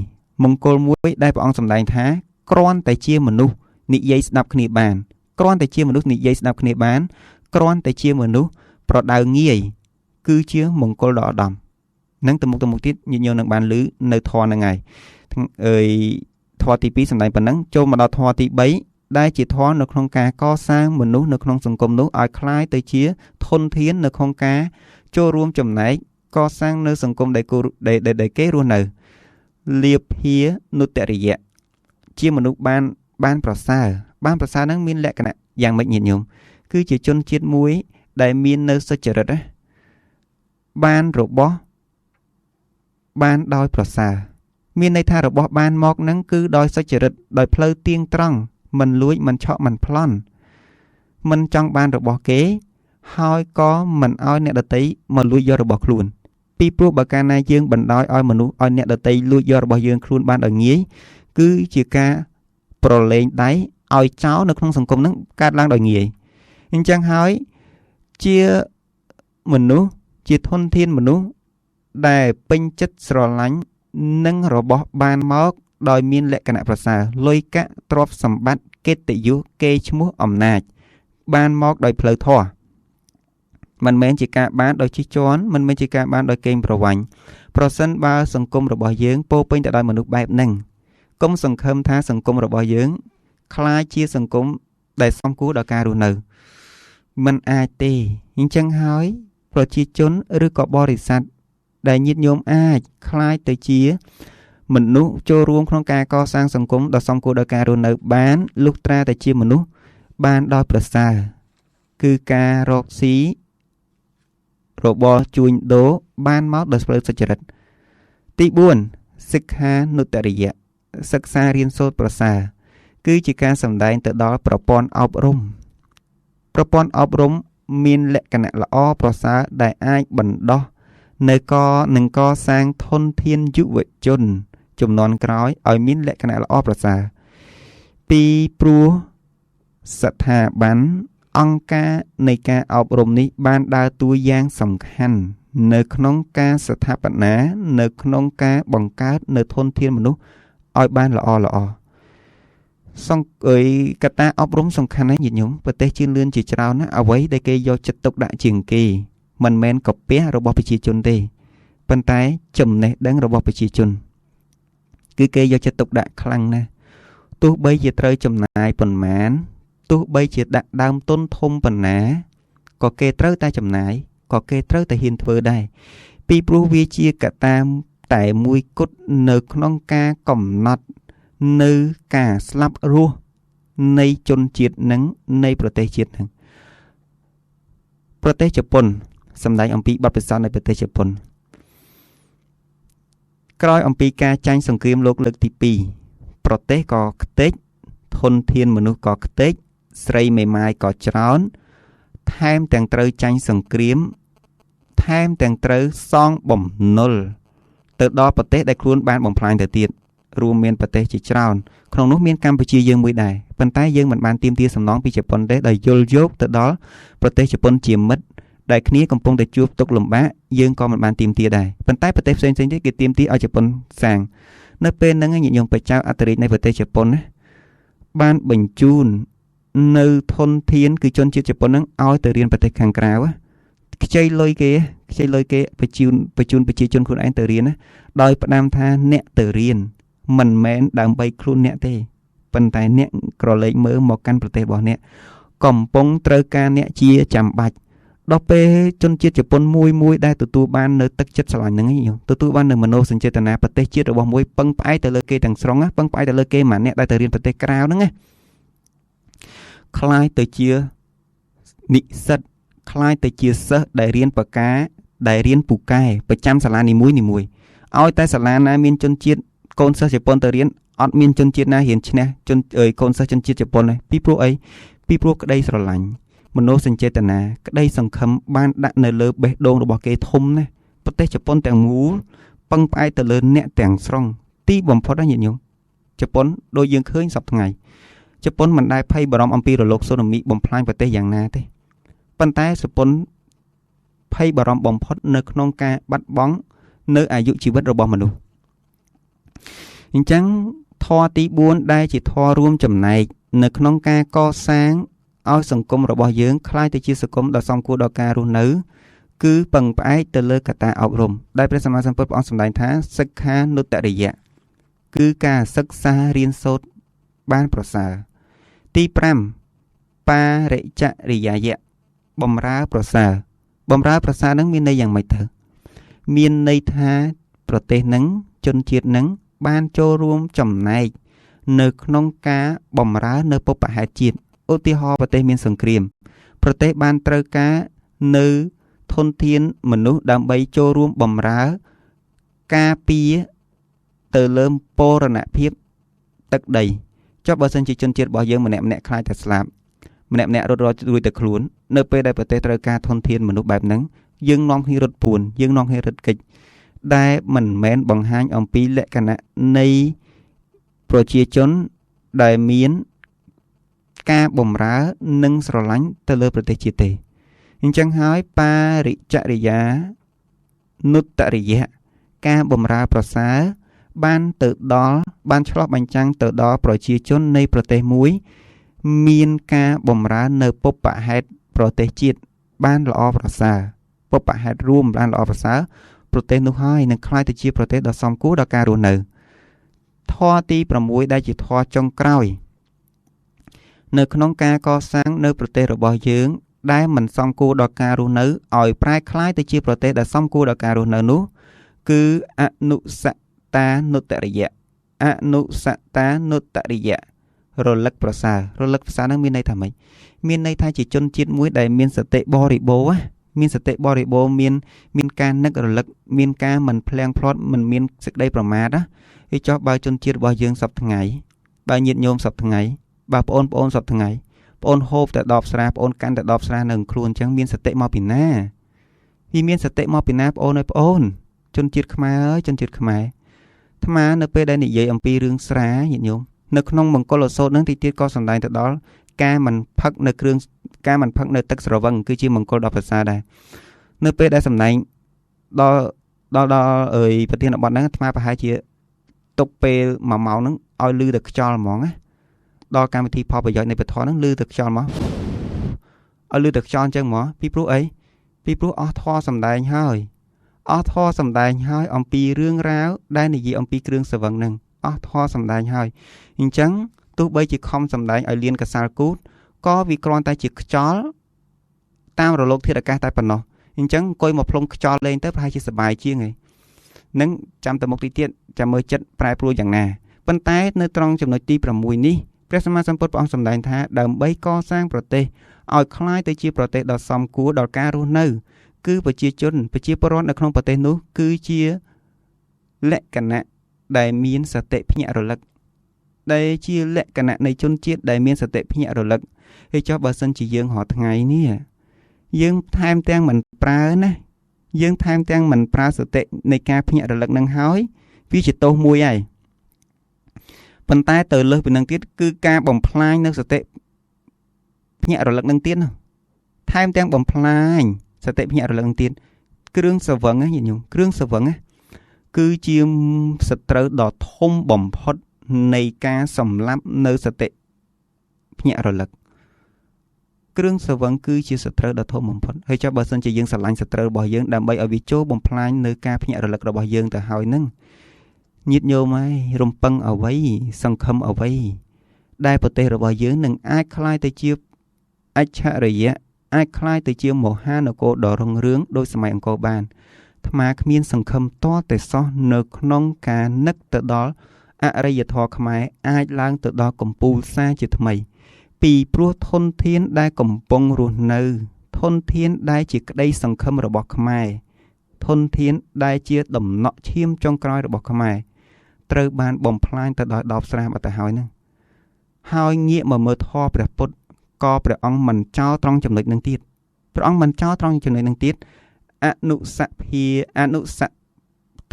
មង្គលមួយដែលព្រះអង្គសម្ដែងថាគ្រាន់តែជាមនុស្សនិយាយស្ដាប់គ្នាបានគ្រាន់តែជាមនុស្សនិយាយស្ដាប់គ្នាបានគ្រាន់តែជាមនុស្សប្រដៅងាយគឺជាមង្គលដ៏ឧត្តមនឹងទៅមុខទៀតញាតិញោមនឹងបានឮនៅធម៌ហ្នឹងហើយអើយធម៌ទី2សម្ដែងប៉ុណ្ណឹងចូលមកដល់ធម៌ទី3ដែលជាធម៌នៅក្នុងការកសាងមនុស្សនៅក្នុងសង្គមនោះឲ្យក្លាយទៅជាធនធាននៅក្នុងការចូលរួមចំណែកកសាងនៅសង្គមដែលគេរស់នៅលាភានុត្តរិយៈជាមនុស្សបានប្រសើរបានប្រសើរហ្នឹងមានលក្ខណៈយ៉ាងម៉េចញាតិញោមគឺជាជនជាតិមួយដែលមាននៅសុចរិតណាបានរបស់បានដោយប្រសើរមានន័យថារបស់បានមកហ្នឹងគឺដោយសុចរិតដោយផ្លូវទៀងត្រង់ មិនលួចមិនឆក់មិនប្លន់មិនចង់បានរបស់គេហើយក៏មិនឲ្យអ្នកដទៃមកលួចយករបស់ខ្លួនពីព្រោះបើកាលណាយើងបណ្ដោយឲ្យមនុស្សឲ្យអ្នកដទៃលួចយករបស់យើងខ្លួនបានដោយងាយគឺជាការប្រឡែងដៃឲ្យចោលនៅក្នុងសង្គមហ្នឹងកើតឡើងដោយងាយអញ្ចឹងហើយជាមនុស្សជាធនធានមនុស្សដែលពេញចិត្តស្រឡាញ់និងរបស់បានមកដោយមានលក្ខណៈប្រសើរលុយកាក់ទ្រព្យសម្បត្តិកិត្តិយសកេរ្តិ៍ឈ្មោះអំណាចបានមកដោយផ្លូវធម៌មិនមែនជាការបានដោយជិះជាន់មិនមែនជាការបានដោយកេងប្រវ័ញ្ចប្រសិនបើសង្គមរបស់យើងពោពេញទៅដោយមនុស្សបែបហ្នឹងកុំសង្ឃឹមថាសង្គមរបស់យើងក្លាយជាសង្គមដែលសមគួរដល់ការរស់នៅមិនអាចទេអញ្ចឹងហើយប្រជាជនឬក៏បរិស័ទដែលញាតិញោមអាចក្លាយទៅជាមនុស្សចូលរួមក្នុងការកសាងសង្គមដ៏សមគួរដល់ការរស់នៅបានលុះត្រាតែជាមនុស្សបានដោយប្រសើរគឺការរកស៊ីរបរជួញដូរបានមកដោយផ្លូវសុចរិតទី4សិក្ខានុត្តរិយៈសិក្សារៀនសូត្រប្រសើរគឺជាការសម្ដែងទៅដល់ប្រព័ន្ធអប់រំប្រព័ន្ធអប់រំមានលក្ខណៈល្អប្រសើរដែលអាចបណ្ដោះនៅកនឹងកសាងធនធានយុវជនចំនួនក្រោយឲ្យមានលក្ខណៈល្អប្រសើរពីព្រោះស្ថាប័នអង្គការនៃការអប់រំនេះបានដើរតួយ៉ាងសំខាន់នៅក្នុងការស្ថាបនានៅក្នុងការបង្កើតនៅធនធានមនុស្សឲ្យបានល្អល្អសង្អើយកត្តាអប់រំសំខាន់ណាស់ញាតិញោមប្រទេសជឿនលឿនជាច្រើនណាអ្វីដែលគេយកចិត្តទុកដាក់ជាងគេមិនមែនកាពះរបស់ប្រជាជនទេប៉ុន្តែចំណេះដឹងរបស់ប្រជាជនគឺគេយកចិត្តទុកដាក់ខ្លាំងណាស់ទោះបីជាត្រូវចំណាយប៉ុន្មានទោះបីជាដាក់ដើមទុនធំប៉ុណ្ណាក៏គេត្រូវតែចំណាយក៏គេត្រូវតែហ៊ានធ្វើដែរពីព្រោះវាជាកត្តាតែមួយគត់នៅក្នុងការកំណត់នៅការស្លាប់រស់នៃជនជាតិនឹងនៃប្រទេសជាតិនឹងប្រទេសជប៉ុនសម្ដែងអំពីបទពិសោធន៍នៃប្រទេសជប៉ុនក្រោយអំពីការចាញ់សង្គ្រាមលោកលើកទី2ប្រទេសក៏ខ្ទេចធនធានមនុស្សក៏ខ្ទេចស្រីមេម៉ាយក៏ច្រើនថែមទាំងត្រូវចាញ់សង្គ្រាមថែមទាំងត្រូវសងបំណុលទៅដល់ប្រទេសដែលខ្លួនបានបំផ្លាញទៅទៀតរួមមានប្រទេសជាច្រើនក្នុងនោះមានកម្ពុជាយើងមួយដែរប៉ុន្តែយើងមិនបានទាមទារសំណងពីជប៉ុនទេដោយយល់យោគទៅដល់ប្រទេសជប៉ុនជាមិត្តដែលគ្នាកំពុងតែជួបទុក្ខលំបាកយើងក៏មិនបានទាមទារដែរប៉ុន្តែប្រទេសផ្សេងៗទៀតគេទាមទារឲ្យជប៉ុនសាងនៅពេលហ្នឹងញាតិញោមព្រះចៅអធិរាជនៃប្រទេសជប៉ុនណាបានបញ្ជូននៅធនធានគឺជនជាតិជប៉ុនហ្នឹងឲ្យទៅរៀនប្រទេសខាងក្រៅខ្ចីលុយគេខ្ចីលុយគេបញ្ជូនប្រជាជនខ្លួនឯងទៅរៀនណាដោយផ្ដាំថាអ្នកទៅរៀនមិនមែនដើម្បីខ្លួនអ្នកទេប៉ុន្តែអ្នកក្រឡេកមើលមកកាន់ប្រទេសរបស់អ្នកកំពុងត្រូវការអ្នកជាចាំបាច់ដល់ពេលជនជាតិជប៉ុនមួយដែលទទួលបាននៅទឹកចិត្តស្រឡាញ់ហ្នឹងឯងទទួលបាននៅមនោសញ្ចេតនាប្រទេសជាតិរបស់មួយពឹងផ្អែកទៅលើគេទាំងស្រុងណាពឹងផ្អែកទៅលើគេម្នាក់ដែលទៅរៀនប្រទេសក្រៅហ្នឹងណាក្លាយទៅជានិស្សិតក្លាយទៅជាសិស្សដែលរៀនបកាដែលរៀនពូកែប្រចាំសាលានីមួយនីមួយឲ្យតែសាលាណាមានជនជាតិកូនសិស្សជប៉ុនទៅរៀនអត់មានជនជាតិណារៀនឈ្នះជនកូនសិស្សជនជាតិជប៉ុនទេពីព្រោះអីពីព្រោះក្តីស្រឡាញ់មនោសញ្ចេតនាក្តីសង្ឃឹមបានដាក់នៅលើបេះដូងរបស់គេធំណាស់ប្រទេសជប៉ុនទាំងមូលពឹងផ្អែកទៅលើអ្នកទាំងស្រុងទីបំផុតណាញាតិញោមជប៉ុនដូចយើងឃើញសប្តាហ៍ថ្ងៃជប៉ុនមិនដែលភ័យបារម្ភអំពីរលកស៊ូណាមីបំផ្លាញប្រទេសយ៉ាងណាទេប៉ុន្តែជប៉ុនភ័យបារម្ភបំផុតនៅក្នុងការបាត់បង់នៅអាយុជីវិតរបស់មនុស្សអញ្ចឹងធម៌ទី4ដែលជាធម៌រួមចំណែកនៅក្នុងការកសាងឲ្យសង្គមរបស់យើងក្លាយទៅជាសង្គមដ៏សមគួរដល់ការរស់នៅគឺពឹងផ្អែកទៅលើកត្តាអប់រំដែលព្រះសម្មាសម្ពុទ្ធព្រះអង្គសម្ដែងថាសិក្ខានុត្តរិយៈគឺការសិក្សារៀនសូត្របានប្រសើរទី5បារិចរិយាយៈបំរើប្រសើរបំរើប្រសើរនឹងមានន័យយ៉ាងម៉េចទៅមានន័យថាប្រទេសនឹងជនជាតិនឹងបានចូលរួមចំណែកនៅក្នុងការបំរើនៅបុព្វហេតុជាតិឧទាហរណ៍ប្រទេសមានសង្គ្រាមប្រទេសបានត្រូវការនៅធនធានមនុស្សដើម្បីចូលរួមបំរើការពារទៅលើបូរណភាពទឹកដី ចុះបើសិនជាជនជាតិរបស់យើងម្នាក់ម្នាក់ខ្លាចតែស្លាប់ម្នាក់ម្នាក់រត់រត់រួចតែខ្លួននៅពេលដែលប្រទេសត្រូវការធនធានមនុស្សបែបហ្នឹងយើងនាំគ្នារត់ពួនយើងនាំគ្នារត់គេចដែលមិនមែនបង្ហាញអំពីលក្ខណៈនៃប្រជាជនដែលមានការបម្រើនិងស្រឡាញ់ទៅលើប្រទេសជាតិទេអញ្ចឹងហើយបរិចរិយានុត្តរិយៈការបម្រើប្រសើរបានទៅដល់បានឆ្លុះបញ្ចាំងទៅដល់ប្រជាជននៃប្រទេសមួយមានការបម្រើនៅបុព្វហេតុប្រទេសជាតិបានល្អប្រសើរបុព្វហេតុរួមបានល្អប្រសើរប្រទេសនោះហើយនឹងក្លាយទៅជាប្រទេសដ៏សមគួរដល់ការរស់នៅធម៌ទី6ដែលជាធម៌ចុងក្រោយនៅក្នុងការកសាងនៅប្រទេសរបស់យើងដែលមិនសមគួរដល់ការរស់នៅឲ្យប្រែក្លាយទៅជាប្រទេសដែលសមគួរដល់ការរស់នៅនោះគឺអនុសតានុត្តរិយៈអនុសតានុត្តរិយៈរលឹកប្រសើររលឹកប្រសើរនឹងមានន័យថាម៉េចមានន័យថាជាជនជាតិមួយដែលមានសតិបរិបូរណ៍មានសតិបរិបូរណ៍មានការនឹករលឹកមានការមិនភ្លាំងភ្លាត់មិនមានសេចក្តីប្រមាទណាឯចុះបើជនជាតិរបស់យើងសប្ថ្ងៃបើញាតិញោមសប្ថ្ងៃបើប្អូនប្អូនសប្ថ្ងៃប្អូនហូបតែដបស្រាប្អូនកាន់តែដបស្រានៅខ្លួនអញ្ចឹងមានសតិមកពីណាវាមានសតិមកពីណាប្អូនអើយប្អូនជនជាតិខ្មែរអើយជនជាតិខ្មែរអាត្មានៅពេលដែលនិយាយអំពីរឿងស្រាញាតិញោមនៅក្នុងមង្គលសូត្រនឹងទីទៀតក៏សំដែងទៅដល់ការមិនផឹកនៅគ្រឿងការមិនផឹកនៅទឹកស្រវឹងគឺជាមង្គលដ៏ប្រសើរដែរនៅពេលដែលសំដែងដល់ដល់ដល់អើយប្រធានបទហ្នឹងអាត្មាប្រហែលជាទុកពេល1ម៉ោងហ្នឹងឲ្យលឺតែខ្យល់ហ្មងណាដល់កម្មវិធីផលប្រយោជន៍នៃពធហ្នឹងលឺតែខ្យល់មកឲ្យលឺតែខ្យល់អញ្ចឹងហ្មងពីព្រោះអីពីព្រោះអស់ធម៌សំដែងហើយអស់ធម៌សំដែងហើយអំពីរឿងរ៉ាវដែលនិយាយអំពីគ្រឿងស្រវឹងហ្នឹងអស់ធម៌សំដែងហើយអញ្ចឹងទោះបីជាខំសំដែងឲ្យលៀនកសាលគូតក៏វាគ្រាន់តែជាខ្យល់តាមរលកធាតុអាកាសតែប៉ុណ្ណោះអញ្ចឹងអង្គុយមកផ្លុំខ្យល់លេងទៅប្រហែលជាសប្បាយជាងឯងនឹងចាំទៅមុខទីទៀតចាំមើលចិត្តប្រែប្រួលយ៉ាងណាប៉ុន្តែនៅត្រង់ចំណុចទី6នេះព្រះសម្មាសម្ពុទ្ធព្រះអង្គសម្ដែងថាដើម្បីកសាងប្រទេសឲ្យក្លាយទៅជាប្រទេសដ៏សមគួរដល់ការរស់នៅគឺប្រជាជនប្រជាពលរដ្ឋនៅក្នុងប្រទេសនោះគឺជាលក្ខណៈដែលមានសតិភ្ញាក់រលឹកដែលជាលក្ខណៈនៃជនជាតិដែលមានសតិភ្ញាក់រលឹកហើយចុះបើសិនជាយើងរាល់ថ្ងៃនេះយើងថែមទាំងមិនប្រើណាយើងថែមទាំងមិនប្រើសតិនៃការភ្ញាក់រលឹកនឹងហើយវាជាទោសមួយហើយប៉ុន្តែទៅលើសពីនឹងទៀតគឺការបំផ្លាញនៅសតិភ្ញាក់រលឹកនឹងទៀតថែមទាំងបំផ្លាញសតិភ្ញាក់រលឹកនឹងទៀតគ្រឿងស្រវឹងណាញាតិញោមគ្រឿងស្រវឹងណាគឺជាសត្រូវដ៏ធំបំផុតនៃការសម្លាប់នៅសតិភ្ញាក់រលឹកគ្រឿងស្រវឹងគឺជាសត្រូវដ៏ធំបំផុតហើយចុះបើសិនជាយើងស្រឡាញ់សត្រូវរបស់យើងដើម្បីឲ្យវាចូលបំផ្លាញនៅការភ្ញាក់រលឹករបស់យើងទៅហើយនឹងញាតិញោមហើយរំពឹងអ្វីសង្ឃឹមអ្វីដែលប្រទេសរបស់យើងនឹងអាចក្លាយទៅជាអច្ឆរិយៈអាចក្លាយទៅជាមហានគរដ៏រុងរឿងដោយសម័យអង្គរបានអាត្មាគ្មានសង្ឃឹមតតែសោះនៅក្នុងការនឹកទៅដល់អរិយធម៌ខ្មែរអាចឡើងទៅដល់កំពូលសាជាថ្មីពីព្រោះធនធានដែលកំពុងរស់នៅធនធានដែលជាក្តីសង្ឃឹមរបស់ខ្មែរធនធានដែលជាដំណក់ឈាមចុងក្រោយរបស់ខ្មែរត្រូវបានបំផ្លាញទៅដោយដបស្រាបាត់ទៅហើយហ្នឹងហើយងាកមកមើលធម៌ព្រះពុទ្ធក៏ព្រះអង្គមិនចោលត្រង់ចំណុចនឹងទៀតព្រះអង្គមិនចោលត្រង់ចំណុចនឹងទៀតអនុសភាអនុស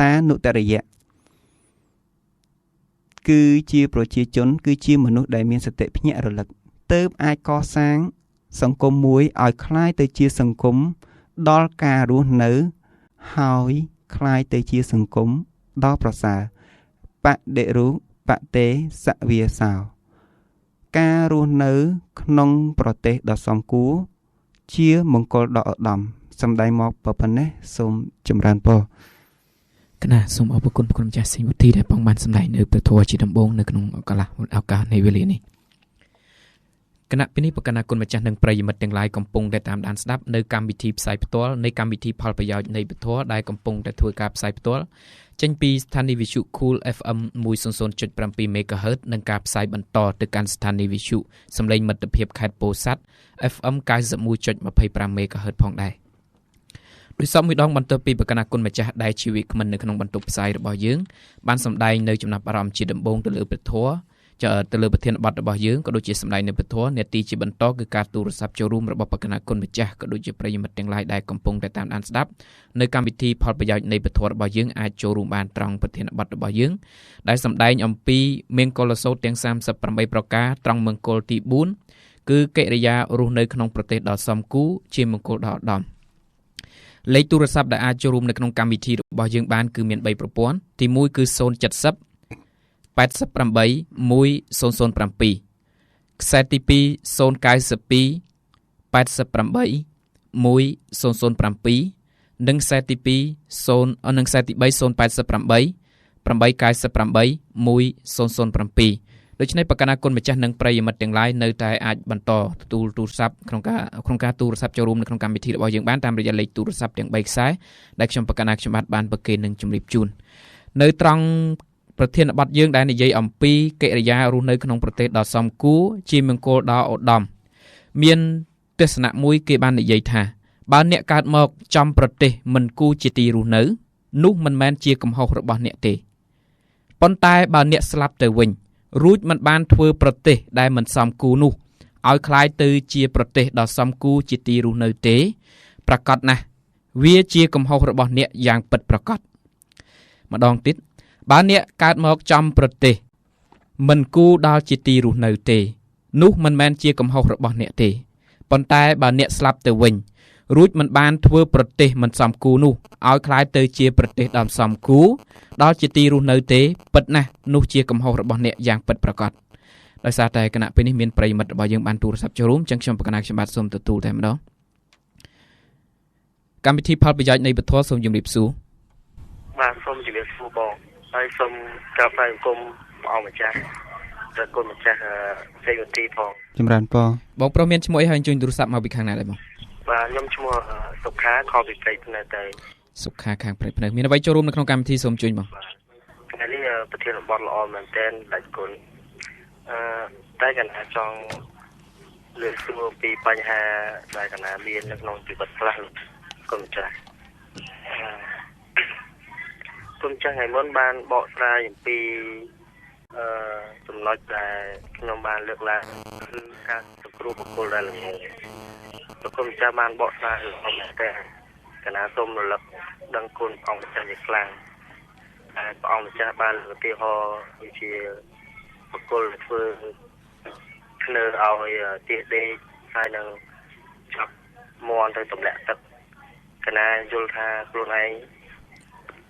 តានុត្តរិយៈគឺជាប្រជាជនគឺជាមនុស្សដែលមានសតិភ្ញាក់រលឹកទើបអាចកសាងសង្គមមួយឲ្យក្លាយទៅជាសង្គមដល់ការរស់នៅហើយក្លាយទៅជាសង្គមដ៏ប្រសើរបដិរូបទេសវាសោការរស់នៅក្នុងប្រទេសដ៏សមគួរជាមង្គលដ៏ឧត្តមសម្ដែងមកប៉ុណ្ណេះសូមចម្រើនពរកណាសូមអរគុណព្រះគុណម្ចាស់សេងវុធីដែលផងបានសម្ដែងនៅព្រះធម៌ជាដំបូងនៅក្នុងកលះឱកាសនៃវេលានេះគណៈពីនេះប្រកាសគុណម្ចាស់និងប្រិយមិត្តទាំងឡាយកំពុងតែតាមដានស្ដាប់នៅកម្មវិធីផ្សាយផ្ទាល់នៃកម្មវិធីផលប្រយោជន៍នៃពធដែលកំពុងតែធ្វើការផ្សាយផ្ទាល់ចេញពីស្ថានីយ៍វិទ្យុ Cool FM 100.7 MHz និងការផ្សាយបន្តទៅកាន់ស្ថានីយ៍វិទ្យុសំឡេងមិត្តភាពខេត្តពោធិ៍សាត់ FM 91.25 MHz ផងដែរដោយសពមួយដងបន្ទាប់ពីប្រកាសគុណម្ចាស់ដែលជាវាគ្មិននៅក្នុងបន្ទប់ផ្សាយរបស់យើងបានសម្ដែងនៅចំណាប់អារម្មណ៍ជាដំបូងទៅលើព្រះធម៌ ទៅលើប្រធានបទរបស់យើងក៏ដូចជាសម្ដែងនៅពធនេតិជាបន្តគឺការទូរស័ព្ទចូលរួមរបស់បកណាគុណម្ចាស់ក៏ដូចជាប្រិយមិត្តទាំងឡាយដែលកំពុងតែតាមដានស្ដាប់នៅកម្មវិធីផលប្រយោជន៍នៃពធរបស់យើងអាចចូលរួមបានត្រង់ប្រធានបទរបស់យើងដែលសម្ដែងអំពីមង្គលសូត្រទាំង38ប្រការត្រង់មង្គលទី4គឺកិរិយារស់នៅក្នុងប្រទេសដ៏សមគួរជាមង្គលដ៏ឧត្តមលេខទូរស័ព្ទដែលអាចចូលរួមនៅក្នុងកម្មវិធីរបស់យើងបានគឺមាន3ប្រព័ន្ធទី1គឺ070 88 1007ខ្សែទី2 092 88 1007និងខ្សែទី2 0និងខ្សែទី3 088 898 1007ដូច្នេះបកណាគុណម្ចាស់និងប្រិយមិត្តទាំងឡាយនៅតែអាចបន្តទទួលទូរស័ព្ទក្នុងការទូរស័ព្ទចូលរួមនៅក្នុងកម្មវិធីរបស់យើងបានតាមរយៈលេខទូរស័ព្ទទាំង3ខ្សែដែលខ្ញុំបកណាខ្ញុំបាទបានប្រគេននិងជម្រាបជូននៅត្រង់ប្រធានបទយើងដែលនិយាយអំពីកិរិយារស់នៅក្នុងប្រទេសដ៏សមគួរជាមង្គលដ៏ឧត្តមមានទស្សនៈមួយគេបាននិយាយថាបើអ្នកកើតមកចំប្រទេសមិនគួរជាទីរស់នៅនោះមិនមែនជាកំហុសរបស់អ្នកទេប៉ុន្តែបើអ្នកស្លាប់ទៅវិញរួចមិនបានធ្វើប្រទេសដែលមិនសមគួរនោះឲ្យក្លាយទៅជាប្រទេសដ៏សមគួរជាទីរស់នៅទេប្រាកដណាស់វាជាកំហុសរបស់អ្នកយ៉ាងពិតប្រាកដម្ដងទៀតបើអ្នកកើតមកចំប្រទេសមិនគួរដល់ជាទីរស់នៅទេនោះមិនមែនជាកំហុសរបស់អ្នកទេប៉ុន្តែបើអ្នកស្លាប់ទៅវិញរួចមិនបានធ្វើប្រទេសមិនសមគួរនោះឲ្យក្លាយទៅជាប្រទេសដ៏សមគួរដល់ជាទីរស់នៅទេពិតណាស់នោះជាកំហុសរបស់អ្នកយ៉ាងពិតប្រាកដដោយសារតែគណៈពេលនេះមានប្រិយមិត្តរបស់យើងបានទូរស័ព្ទចូលរួមចឹងខ្ញុំបកណាខ្ញុំបាទសូមទទួលតែម្ដងកម្មវិធីផលប្រយោជន៍នៃពធសូមជម្រាបសួរបាទសូមជម្រាបសួរបងហើយសូមក្រាបថ្វាយបង្គំព្រះអង្គម្ចាស់ព្រះគុណម្ចាស់សេវទីផងចម្រើនពរបងប្រុសមានឈ្មោះអីហើយអញ្ជើញទូរស័ព្ទមកពីខាងណាដែរបងបាទខ្ញុំឈ្មោះសុខាខពីព្រៃភ្នៅទៅសុខាខាងព្រៃភ្នៅមានអ្វីចូលរួមនៅក្នុងកម្មវិធីសូមជួយបងថ្ងៃនេះប្រធានបទល្អមែនទែនដាច់គុណតែកណាចង់លើកសួរពីបញ្ហាដែលកណាមាននៅក្នុងជីវិតខ្លះគុណម្ចាស់គុណម្ចាស់ថ្ងៃមុនបានបកស្រាយអំពីចំណុចដែលខ្ញុំបានលើកឡើងគឺការសង្គ្រោះបុគ្គលដែលល្ងងលោកគុណម្ចាស់បានបកស្រាយល្អមែនទែនកណាសូមរលឹកដឹងគុណព្រះអង្គម្ចាស់ជាខ្លាំងតែព្រះអង្គម្ចាស់បានលើកឧទាហរណ៍ដូចជាបុគ្គលធ្វើធ្នើឲ្យទៀសដេកហើយនឹងចាប់មន់ទៅទម្លាក់ទឹកកណាយល់ថាខ្លួនឯង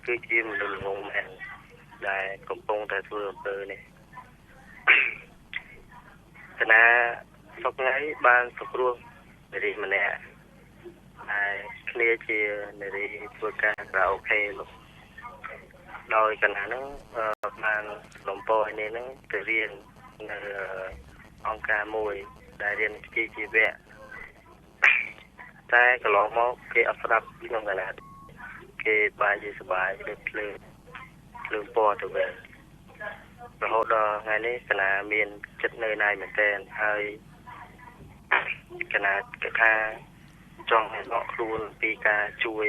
គឺជាមនុស្សល្ងងមែនដែលកំពុងតែធ្វើអំពើនេះកណាសប្តាហ៍បានសង្គ្រោះនារីម្នាក់ហើយគ្នាជានារីធ្វើការខារ៉ាអូខេលោកដោយកណាហ្នឹងបានលំពរនេះហ្នឹងទៅរៀននៅអង្គការមួយដែលរៀនវិជ្ជាជីវៈតែកន្លងមកគេអត់ស្ដាប់ក្នុងកណាគេបាយជាសបាយគេភ្លើងពណ៌ទៅវិញរហូតដល់ថ្ងៃនេះកណាមានចិត្តនៅណៃមែនទែនហើយកណាគិតថាចង់ឲ្យដកខ្លួនពីការជួយ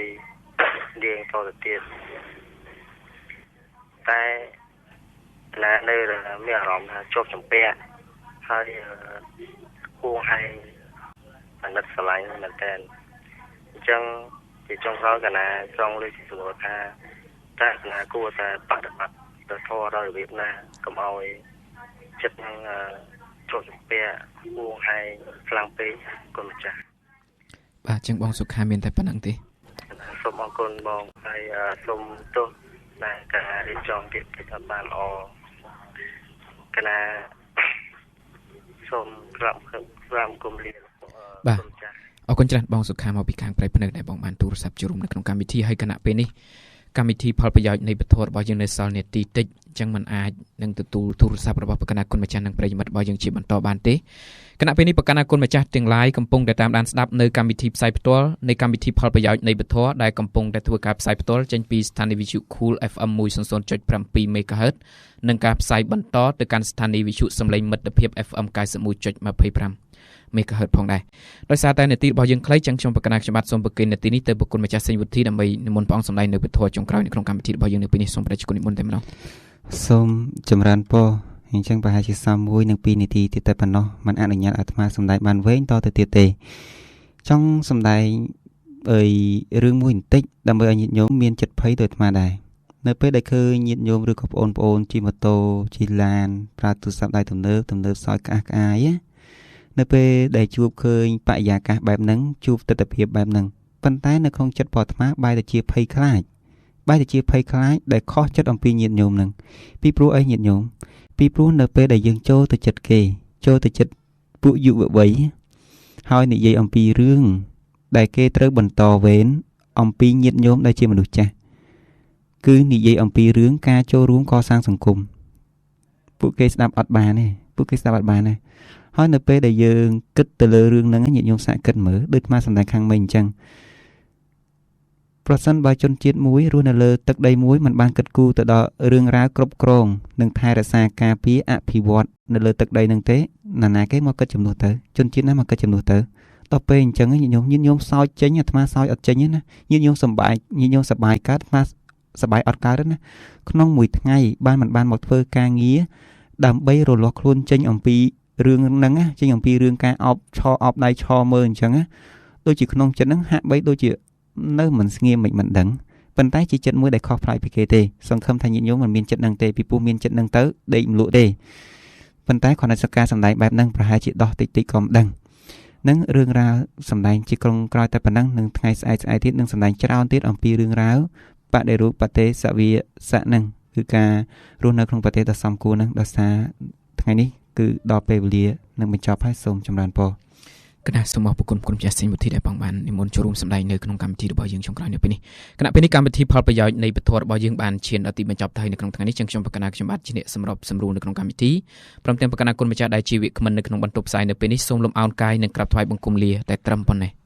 នាងតទៅទៀតតែកណានៅមានអារម្មណ៍ថាជាប់ជំពាក់ហើយហួងហែងអាណិតស្រឡាញ់មែនទែនអញ្ចឹងជាចុងក្រោយកណាចង់លើកសួរថាតើកណាគួរតែបដិបត្តិទៅធម៌ដោយរបៀបណាកុំឲ្យចិត្តនឹងជាប់ជំពាក់ហួងហែងខ្លាំងពេកគុណម្ចាស់បាទចឹងបងសុខាមានតែប៉ុណ្្នឹងទេសូមអរគុណបងហើយសូមទោសដែលការរៀបចំទៀតគឺបានល្អកណាសូមក្រាបគុំលាបាទអរគុណច្រើនបងសុខាមកពីខាងព្រៃភ្នៅដែលបងបានទូរស័ព្ទចូលរួមនៅក្នុងកម្មវិធីហើយគណៈពេលនេះកម្មវិធីផលប្រយោជន៍នៃពធរបស់យើងនៅសល់នាទីតិចអញ្ចឹងมันអាចនឹងទទួលទូរស័ព្ទរបស់បកណាគុណម្ចាស់និងប្រិយមិត្តរបស់យើងជាបន្តបានទេគណៈពេលនេះបកណាគុណម្ចាស់ទាំងឡាយកំពុងតែតាមដានស្ដាប់នៅកម្មវិធីផ្សាយផ្ទាល់នៃកម្មវិធីផលប្រយោជន៍នៃពធដែលកំពុងតែធ្វើការផ្សាយផ្ទាល់ចេញពីស្ថានីយ៍វិទ្យុ Cool FM 100.7 MHz និងការផ្សាយបន្តទៅកាន់ស្ថានីយ៍វិទ្យុសំឡេងមិត្តភាព FM 91.25 មេកាហឺតផងដែរដោយសារតែនាទីរបស់យើងខ្លីចឹងខ្ញុំបកណាខ្ញុំបាទសូមប្រគេននាទីនេះទៅប្រគុណម្ចាស់សេងវុធីដើម្បីនិមន្តព្រះអង្គសម្ដែងនៅពធចុងក្រោយនៅក្នុងកម្មវិធីរបស់យើងនៅពេលនេះសូមព្រះជគុណនិមន្តតែម្ដងសូមចម្រើនពរ អញ្ចឹងប្រហែលជាសម1និង2នាទីទៀតតែប៉ុណ្ណោះមិនអនុញ្ញាតអាត្មាសម្ដែងបានវែងតទៅទៀតទេចង់សម្ដែងអីរឿងមួយបន្តិចដើម្បីឲ្យញាតិញោមមានចិត្តភ័យដោយអាត្មាដែរនៅពេលដែលឃើញញាតិញោមឬក៏បងប្អូនជិះម៉ូតូជិះឡានប្រើទូរស័ព្ទដៃទំនើបទំនើបសោយក្អាស់ក្អាយនៅពេលដែលជួបឃើញបរិយាកាសបែបហ្នឹងជួបទិដ្ឋភាពបែបហ្នឹងប៉ុន្តែនៅក្នុងចិត្តរបស់អាត្មាបែរទៅជាភ័យខ្លាចបែរទៅជាភ័យខ្លាចដែលខុសចិត្តអំពីញាតិញោមហ្នឹងពីព្រោះអីញាតិញោមពីព្រោះនៅពេលដែលយើងចូលទៅចិត្តគេចូលទៅចិត្តពួកយុវវ័យហើយនិយាយអំពីរឿងដែលគេត្រូវបន្តវេនអំពីញាតិញោមដែលជាមនុស្សចាស់គឺនិយាយអំពីរឿងការចូលរួមកសាងសង្គមពួកគេស្ដាប់អត់បានទេពួកគេស្ដាប់អត់បានទេហើយនៅពេលដែលយើងគិតទៅលើរឿងហ្នឹងញាតិញោមសាកគិតមើលដូចអាត្មាសម្ដែងខាងមិញអញ្ចឹងប្រសិនបើជនជាតិមួយរស់នៅលើទឹកដីមួយមិនបានគិតគូរទៅដល់រឿងរ៉ាវគ្រប់គ្រងនិងថែរក្សាការពារអភិវឌ្ឍនៅលើទឹកដីហ្នឹងទេណានាគេមកគិតចំនួនទៅជនជាតិណាមកគិតចំនួនទៅដល់ពេលអញ្ចឹងញាតិញោមញាតិញោមសោចចេញអាត្មាសោចអត់ចេញទេណាញាតិញោមសប្បាយញាតិញោមសប្បាយកើតអាត្មាសប្បាយអត់កើតទេណាក្នុងមួយថ្ងៃបានមិនបានមកធ្វើការងារដើម្បីរលាស់ខ្លួនចេញអំពីរឿងហ្នឹងណាចេញអំពីរឿងការអបឆអបដៃឆមើលអញ្ចឹងណាដូចជាក្នុងចិត្តហ្នឹងហាក់បីដូចជានៅមិនស្ងៀមមិនដឹងប៉ុន្តែជាចិត្តមួយដែលខុសប្លែកពីគេទេសង្ឃឹមថាញាតិញោមមិនមានចិត្តហ្នឹងទេពីព្រោះមានចិត្តហ្នឹងទៅដេកមលក់ទេប៉ុន្តែគ្រាន់តែសការសម្ដែងបែបហ្នឹងប្រហែលជាដោះតិចតិចក៏មិនដឹងនឹងរឿងរ៉ាវសម្ដែងជាក្រុងក្រោយតែប៉ុណ្ណឹងនឹងថ្ងៃស្អែកស្អែកទៀតនឹងសម្ដែងច្រើនទៀតអំពីរឿងរ៉ាវបដិរូបបតិសវាសៈនឹងគឺការរស់នៅក្នុងប្រទេសដ៏សមគួរនឹងដោយសារថ្ងៃនេះគឺដល់ពេលវេលានឹងបញ្ចប់ហើយសូមចម្រើនពរគណៈសូមអរគុណគុណចាស់សេងវុធីដែលបងបាននិមន្តចូលរួមសម្ដែងនៅក្នុងកម្មវិធីរបស់យើងចុងក្រោយនៅពេលនេះគណៈពេលនេះកម្មវិធីផលប្រយោជន៍នៃពធរបស់យើងបានឈានដល់ទីបញ្ចប់ទៅនៅក្នុងថ្ងៃនេះចឹងខ្ញុំបកណាខ្ញុំបាទជាអ្នកសម្របសម្រួលនៅក្នុងកម្មវិធីព្រមទាំងបកណាគុណម្ចាស់ដែលជាវាគ្មិននៅក្នុងបន្ទប់ផ្សាយនៅពេលនេះសូមលំអោនកាយនិងក្រាបថ្វាយបង្គំលាតែត្រឹមប៉ុណ្ណេះ